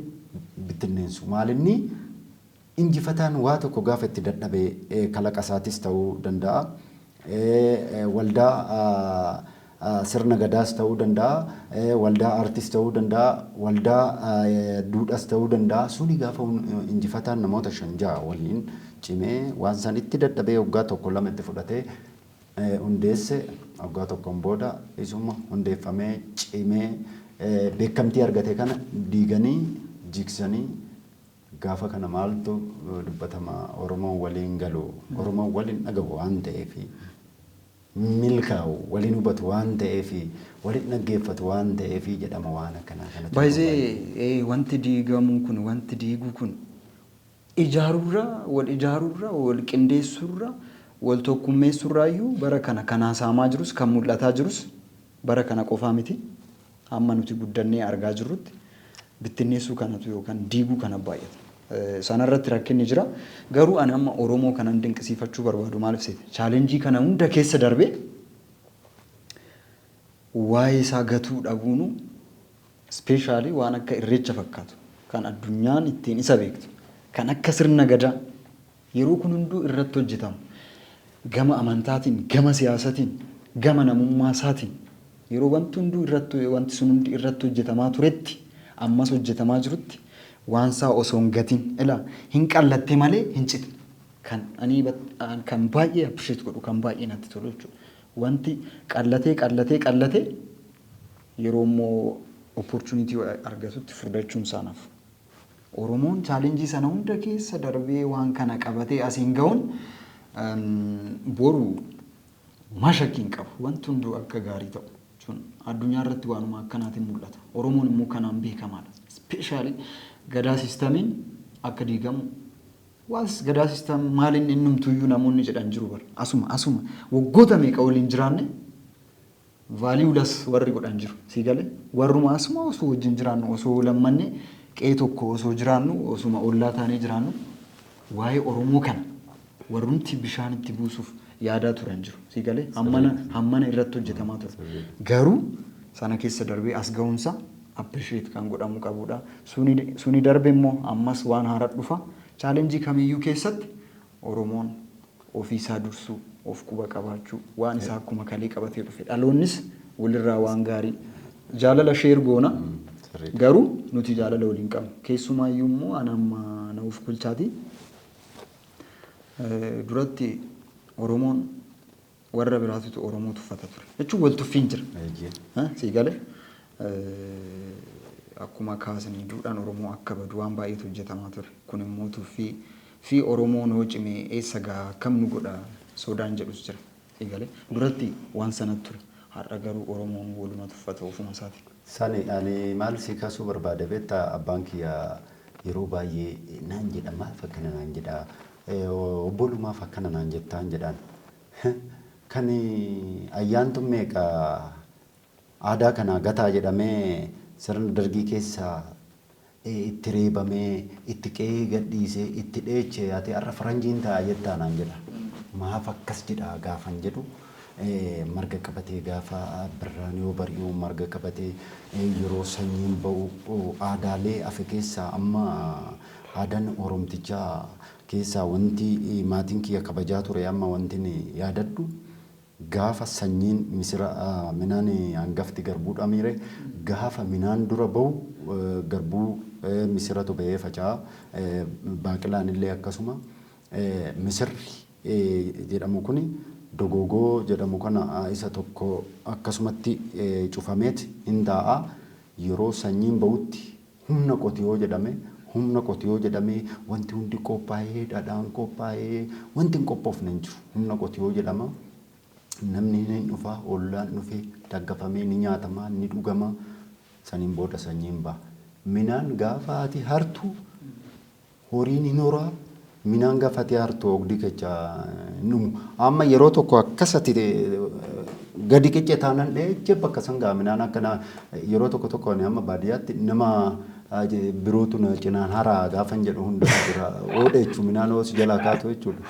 bittinneessu. Maalinni injifataan waa tokko gaafa itti dadhabee, kalaqa isaatis ta'uu danda'a. Waldaa sirna gadaas ta'uu danda'a. Waldaa aartis ta'uu danda'a. Waldaa duudhaas ta'uu danda'a. Suni gaafa injifataan namoota shan ja'a waliin cimee waan san itti dadhabee waggaa tokko lama itti fudhatee hundeesse, waggaa tokkoon booda isuma hundeeffamee cimee beekamtii argate kana diiganii jigsanii, gaafa kana maaltu dubbatama? Oromoon waliin galu, Oromoon waliin dhagahu waan ta'eef milkaa'u, waliin hubatu waan ta'eef, waliin dhaggeeffatu waan ta'eef jedhama waan akkanaa kanatu. Baay'ee wanti diigamuu kun, wanti diiguu kun, ijaarurra, wal ijaarurra, wal qindeessurra, wal tokkummeessurraayyuu bara kana kan haasa'amaa jirus, kan mul'ataa jirus bara kana qofaa miti. Hamma nuti guddannee argaa jirrutti bittinneessuu kanatu yookaan diiguu kana baay'ata. Sanarratti rakkinni jira. Garuu ani amma Oromoo kanan dinqisiifachuu barbaadu maaliif seete? Challenge kana hunda keessa darbee waa'ee isaa gatuu dhabuunu, especially waan akka Irreecha fakkaatu kan addunyaan ittiin isa beektu, kan akka sirna gadaa, yeroo kun hunduu irratti hojjetamu, gama amantaatiin, gama siyaasatiin, gama namummaa isaatiin, yeroo wanti hunduu irratti, wanti sun hundi irratti hojjetamaa turetti, ammas hojjetamaa jirutti, waan isaa osoo hin gatin, ilaa hin qallatte malee hin citne, kan ani kan baay'ee appreciate godhu, kan baay'ee natti tolu jechuudha. Wanti qallatee qallatee qallatee yeroo immoo opportunity argatutti furdachuun isaanaaf. Oromoon challenge sana hunda keessa darbee waan kana qabatee asiin ga'uun, boru maa shakkii hin qabu. Wanti hunduu akka gaarii ta'u sun addunyaa irratti waanuma akkanaatiin mul'ata. Oromoon immoo kanaan beekamaadha. Especially gadaa systemiin akka diigamu, waas gadaa system maaliin innumtuyyuu namoonni jedhan jiru bara. Asuma asuma waggoota meeqa waliin jiraanne valueless warri godhan jiru. Sii galee, warruma asuma osoo wajjin jiraannu, osoo lammanne qe'ee tokko osoo jiraannu, osuma ollaa taanee jiraannu, waa'ee Oromoo kana warrumti bishaan itti buusuuf yaadaa turan jiru. Sii galee, hammana hammana irratti hojjetamaa ture. Garuu sana keessa darbee as ga'uunsaa Appreciate kan godhamuu qabudha. Suni darbe immoo ammas waan haaraa dhufa. Challenge kamiyyuu keessatti Oromoon ofiisaa dursuu, of quba qabaachuu, waan isaa akkuma kalee qabatee dhufe. Dhaloonnis walirraa waan gaarii jaalala share goona. Garuu nuti jaalala waliin qabnu. Keessumaayyuu immoo ana amma na of kulchaati. Duratti Oromoon warra biraatitu Oromoo tuffata ture. Jechuun wal tuffiin jira. Sii galee akkuma kaasanii duudhaan Oromoo akka badu waan baay'eetu hojjetamaa ture. Kun immoo tuffii fi Oromoon hoo cimee eessa gaa akkam nu godha sodaan jedhus jira. Sii galee duratti waan sanatti ture. Har'a garuu Oromoon waluma tuffata ofuma isaati. Sani ani maal si kaasuu barbaade beektaa? Abbaan kiyya yeroo baay'ee naan jedha, maaf akkana naan jedha, obbolumaaf akkana naan jettaan jedhaan. Kan ayyaantu meeqa aadaa kana gataa jedhamee sirna Dargii keessa itti reebamee, itti qe'ee gadhiisee, itti dheechee, ati har'a faranjiin ta'a jettaa naan jedha. Maaf akkas jedha gaafan jedhu, marga qabatee gaafa birraan yoo bari'u marga qabatee, yeroo sanyiin ba'u, aadaalee hafe keessaa amma aadaan Oromtichaa keessaa wanti maatiin kiyya kabajaa ture, amma wanti yaadadhu, gaafa sanyiin misira, minaan hangafti garbuudha miire, gaafa minaan dura ba'u garbuu misiratu ba'ee faca'a, baaqilaan illee akkasuma. Misirri jedhamu kuni dogogoo jedhamu kana isa tokko akkasumatti cufameet hin taa'a. Yeroo sanyiin ba'utti humna qotiyoo jedhame, humna qotiyoo jedhamee wanti hundi qophaa'ee, dhadhaan qophaa'ee, wanti hin qophoofne hin jiru. Humna qotiyoo jedhama. Namni ni dhufa, ollaan dhufee daggafamee ni nyaatama, ni dhugama. Saniin booda sanyiin ba'a. Minaan gaafa ati hartu horiin hin horaa. Minaan gaafa ati hartu oogdii kecha hin dhumu. Amma yeroo tokko akkas ati gadi qicce taanaan dheechee bakka san ga'a minaan akkana. Yeroo tokko tokko ani amma baadiyyaatti nama birootu na cinaan haraa gaafan jedhu hundatu jira. Oodha jechuun minaan hoos jalaa kaatu jechuudha.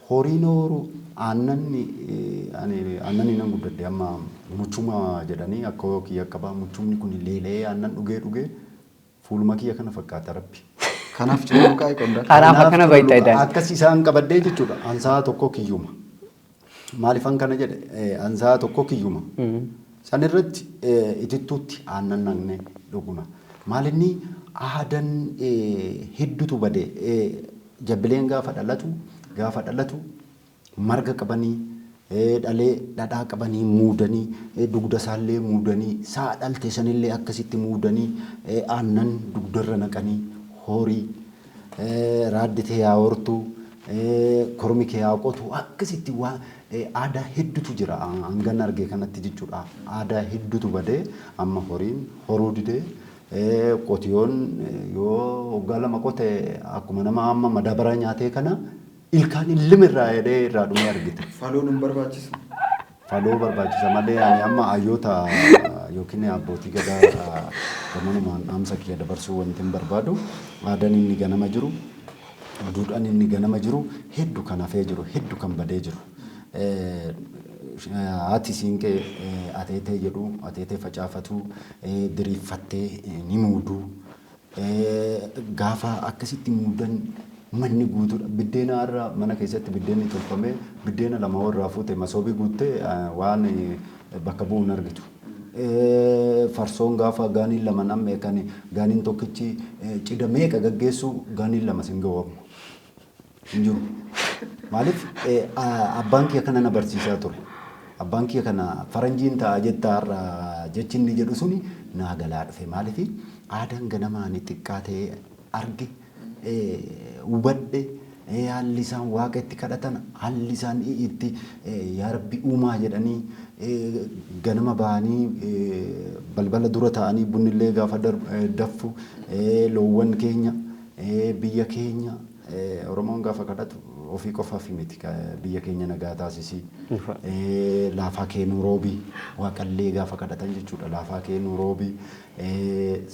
Horiin horu aannanni, ani aannanii nan guddadhe. Amma muchuma jedhanii akka kiyya qabaa, muchumni kun leela'ee aannan dhugee dhugee fuuluma kiyya kana fakkaata rabbi. Kanaaf cululuqaa qondaala. Kanaaf akkana baay'ee Akkas isaan qabadhee jechuudha. Ansaa tokko kiyyuma. Maaliifan kana jedhe? Ansaa tokko kiyyuma. San irratti itittuutti aannan naqnee dhugna. Maalinni aadaan hedduutu bade. Jabbileen gaafa dhalatu marga qabanii, dhalee dhadhaa qabanii muudanii, dugda isaallee muudanii, sa'a dhalte sanillee akkasitti muudanii, aannan dugdarra naqanii, horii raaddi tee haa hortu, kormi kee haa qotu, akkasitti waa aadaa hedduutu jira hangan arge kanatti jechuudha. Aadaa hedduutu badee amma horiin horuu didee, qotiyoon yoo waggaa 2 qote akkuma nama amma madaabaraa nyaatee kana ilkaan illimi irraa jedhee irraa dhumee argite. Faloon hin barbaachisu. Faloo barbaachisa malee ani amma hayyoota yookiin abbootii gadaa gamanumaan dhaamsa kiyya dabarsuu wanti hin barbaadu, aadaan inni ganama jiru, duudhaan inni ganama jiru hedduu kan hafee jiru, hedduu kan badee jiru. Haati siinqee ateetee jedhu, ateetee facaafatu, diriirfattee ni muudu. Gaafa akkasitti muudan manni guutuudha. Biddeena har'a mana keessatti biddeenni tolfamee biddeena lama irraa fuute masoobii guuttee waan bakka bu'u hin argitu. Farsoon gaafa gaaniin lama namme kan gaaniin tokkichi cidha meeqa gaggeessu, gaaniin lama sin ga'u amma. Hin jiru. Maaliif abbaan kiyya kana na barsiisaa ture. Abbaan kiyya kana faranjiin ta'a jettaa har'a jechi inni jedhu suni naa galaa dhufe. Maaliif aadaan ganamaan xiqqaa ta'ee arge, hubadhe, haalli isaan waaqa itti kadhatan, haalli isaan itti yaa rabbi uumaa jedhanii ganama ba'anii balbala dura ta'anii bunnillee gaafa daffu, loowwan keenya, biyya keenya, Oromoon gaafa kadhatu Ofii qofaaf miti, biyya keenya nagaa taasisii. Laafaa kee nuu roobii, waaqallee gaafa kadhatan jechuudha. Laafaa kee nuu roobii,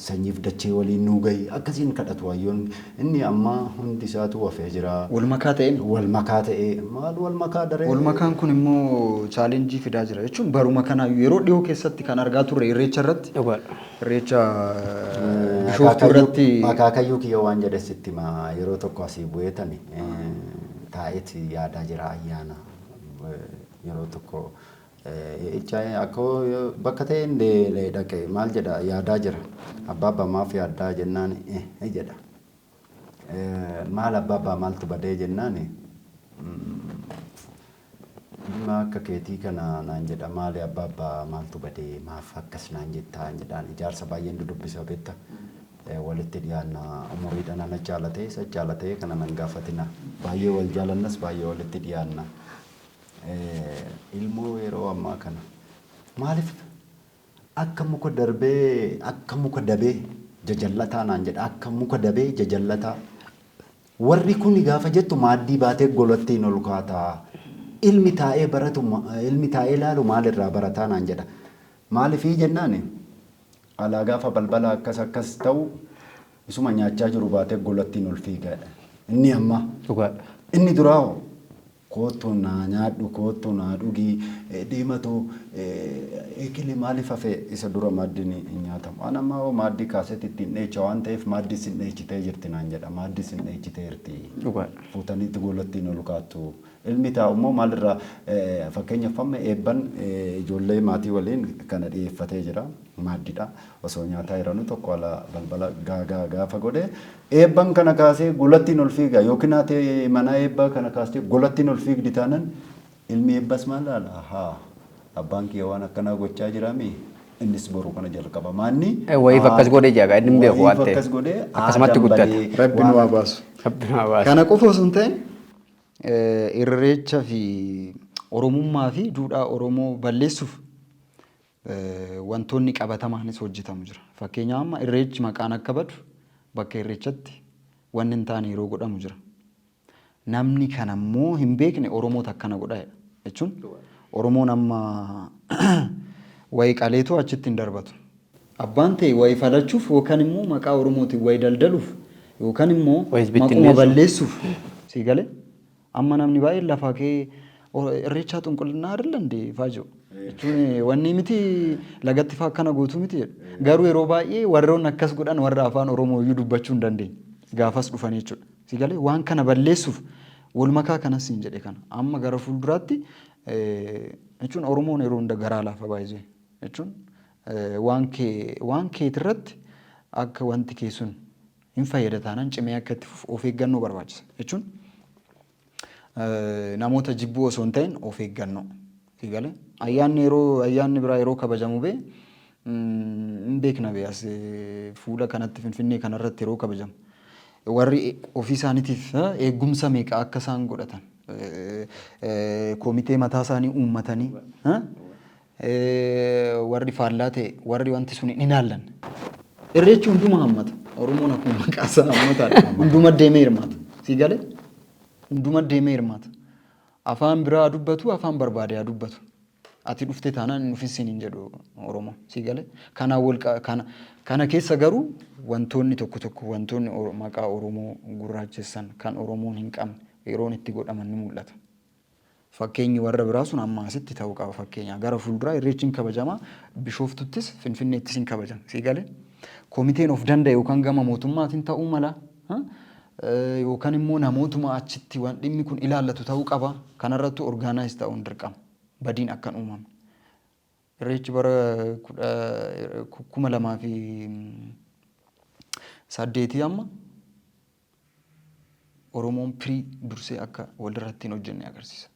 sanyiif dachee waliin nuu gahi, akkasiin kadhatu hayyoonni. Inni amma hundi isaatu hafee jira. Wal makaa ta'een. Wal makaa ta'ee, maal wal makaa daree. Wal makaan kun immoo challenge fidaa jira jechuun baruma kanaayyuu yeroo dhiyoo keessatti kan argaa turre irreecha irratti. Dhugaadha. Irreecha Bishooftuu irratti. Akaakayyuu kiyya waan jedhe sitti hima. Yeroo tokko asii bu'eetani taa'eeti yaadaa jira ayyaana. Yeroo tokko akka bakka ta'een dhaqe, maal jedha, yaadaa jira. Abbaa abbaa, maaf yaaddaa jennaan, jedha. Maal abbaa abbaa, maaltu badee jennaan, ilma akka keetii kana naan jedha. Maali abbaa abbaa, maaltu badee, maaf akkas naan jettaa jedhaan. Ijaarsa baay'een dudubbisa beekta. Walitti dhiyaanna, umuriidhaan ana jaalatee isa jaalatee kana nan gaafatina. Baay'ee wal jaalannas, baay'ee walitti dhiyaanna. Ilmoo yeroo ammaa kana maaliif akka muka darbee, akka muka dabee jajallataa naan jedha, akka muka dabee jajallataa. Warri kun gaafa jettu maaddii baatee golattiin ol kaataa. Ilmi taa'ee baratu, ilmi taa'ee ilaalu maalirraa barataa naan jedha. Maaliifii jennaan, alaa gaafa balbala akkas akkas ta'u isuma nyaachaa jiru baatee golattiin ol fiigaadha. Inni amma. Dhugaadha. Inni duraa hoo koottu naa nyaadhu, koottu naa dhugii, deematoo eekile maaliif hafe, isa dura maaddiin hin nyaatamu. An amma hoo maaddii kaasetti ittiin dheecha waan ta'eef maaddii sin dheechitee jirti naan jedha. Maaddii sin dheechitee jirti. Dhugaadha. Fuutaniitti golattiin ol kaattu. Ilmi taa'u immoo maalirraa, fakkeenyaaf amma eebban ijoollee maatii waliin kana dhiyeeffatee jira. Maaddidha. Osoo nyaataa jiranu tokko ala balbala gaagaa gaafa godhe eebban kana kaasee golattiin ol fiiga, yookiin haati manaa eebbaa kana kaastee golattiin ol fiigdi taanan, ilmi eebbas maal laala, ahaa, abbaan kiyya waan akkanaa gochaa jiraami, innis boru kana jalqaba maanni. Wayiif akkas godhe jaa, inni hin beeku waan wayiif ta'eef. Akkas godhee Akkasumatti aadaan guddata. badee Rabbi nu haa baasu. Rabbi nu haa baasu. Kana qofa osoo hin ta'in, irreecha fi Oromummaa fi duudhaa Oromoo balleessuuf wantoonni qabatamaanis hojjetamu jira. Fakkeenyaaf amma irreechi maqaan akka badu bakka irreechatti wanni hin taane yeroo godhamu jira. Namni kana immoo hin beekne Oromoota akkana godha jedha. Jechuun Oromoon amma wayi qaleetoo achitti hin darbatu. Abbaan ta'e wayi falachuuf yookaan immoo maqaa Oromootiin wayi daldaluuf yookaan immoo Wayis maquma bittinneessuuf. Balleessuuf si galee amma namni baay'een lafaa ka'ee irreechaa xunqulinnaa አይደለ እንዴ faajoo jechuun wanni miti, lagatti faa akkana gootu miti jedhu. Garuu yeroo baay'ee warroonni akkas godhan warra afaan Oromoo iyyuu dubbachuu hin dandeenye gaafas dhufan jechuudha. Si galee, waan kana balleessuuf wal makaa kanas hin jedhe. Kana amma gara fuulduraatti jechuun Oromoon yeroo hunda garaa laafa baay'ee jechuun waan kee waan keetirratti akka wanti kee sun hin fayyada taanaan cimee akka itti fufu of eeggannoo barbaachisa jechuun namoota jibbuu osoo hin ta'in of eeggannoo. Si galee, ayyaanni yeroo ayyaanni biraa yeroo kabajamu bee hin beekna bee, as fuula kanatti Finfinnee kanarratti yeroo kabajamu warri ofii isaaniitiif eegumsa meeqa akka isaan godhatan, komitee mataa isaanii uummatanii, warri faallaa ta'e, warri wanti sun hin ilaallanne. Irreechi hunduma hammata. Oromoon akkuma maqaa isaa hammataadha. Hunduma deemee hirmaata. Si galee, hunduma deemee hirmaata. Afaan biraa dubbatu, afaan barbaade haa dubbatu. Ati dhufte taanaan hin dhufin siin hin jedhu Oromoon. Si galee, kana wal kana keessa garuu wantoonni tokko tokko, wantoonni maqaa Oromoo gurraachessan kan Oromoon hin qabne yeroon itti godhaman ni mul'ata. Fakkeenyi warra biraa sun amma asitti ta'uu qaba fakkeenya. Gara fuulduraa irreechi hin kabajama, Bishooftuttis Finfinneettis hin kabajama. Si galee, komiteen of danda'e yookaan gama mootummaatiin ta'uu mala, yookaan immoo namootuma achitti waan dhimmi kun ilaallatu ta'uu qaba. Kanarrattu organize ta'uun dirqama. Badiin akka hin uumamne. Irreechi bara 2008 amma Oromoon firii dursee akka walirratti hin hojjenne agarsiisa.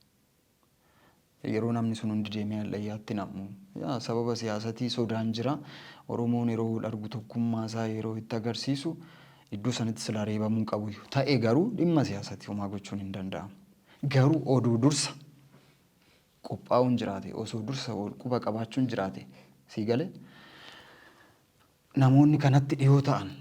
Yeroo namni sun hundi deemee hallayyaatti nam'u sababa siyaasatii sodaan jira. Oromoon yeroo wal argu tokkummaa isaa yeroo itti agarsiisu iddoo sanitti silaa reebamuu qabu. Ta'e garuu dhimma siyaasatii homaa gochuun hin danda'amu. Garuu oduu dursa qophaa'uun jiraate, osoo dursa wal quba qabaachuun jiraate, sii galee, namoonni kanatti dhiyoo ta'an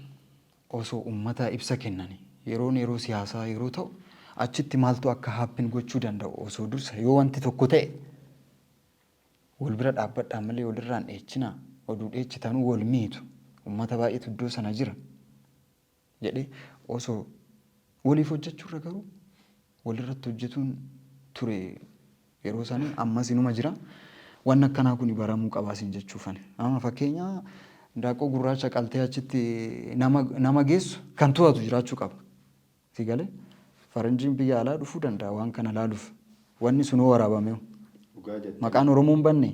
osoo uummataa ibsa kennanii, yeroon yeroo siyaasaa yeroo ta'u Achitti maaltu akka happen gochuu danda'u osoo dursa yoo wanti tokko ta'e wal bira dhaabbadhaa malee walirraan dheechinaa, oduu dheechitanuu wal miitu, uummata baay'eetu iddoo sana jira jedhee osoo waliif hojjechuurra garuu walirratti hojjetuun ture yeroo sanii, ammas inuma jira. Wanni akkanaa kun baramuu qabaa siin jechuufani. Amma fakkeenya indaaqqoo gurraacha qaltee achitti nama geessu kan to'atu jiraachuu qaba. Si galee, faranjiin biyya alaa dhufuu danda'a waan kana laaluuf. Wanni sunoo waraabameewu. Dhugaa jette. Maqaan Oromoo hin banne.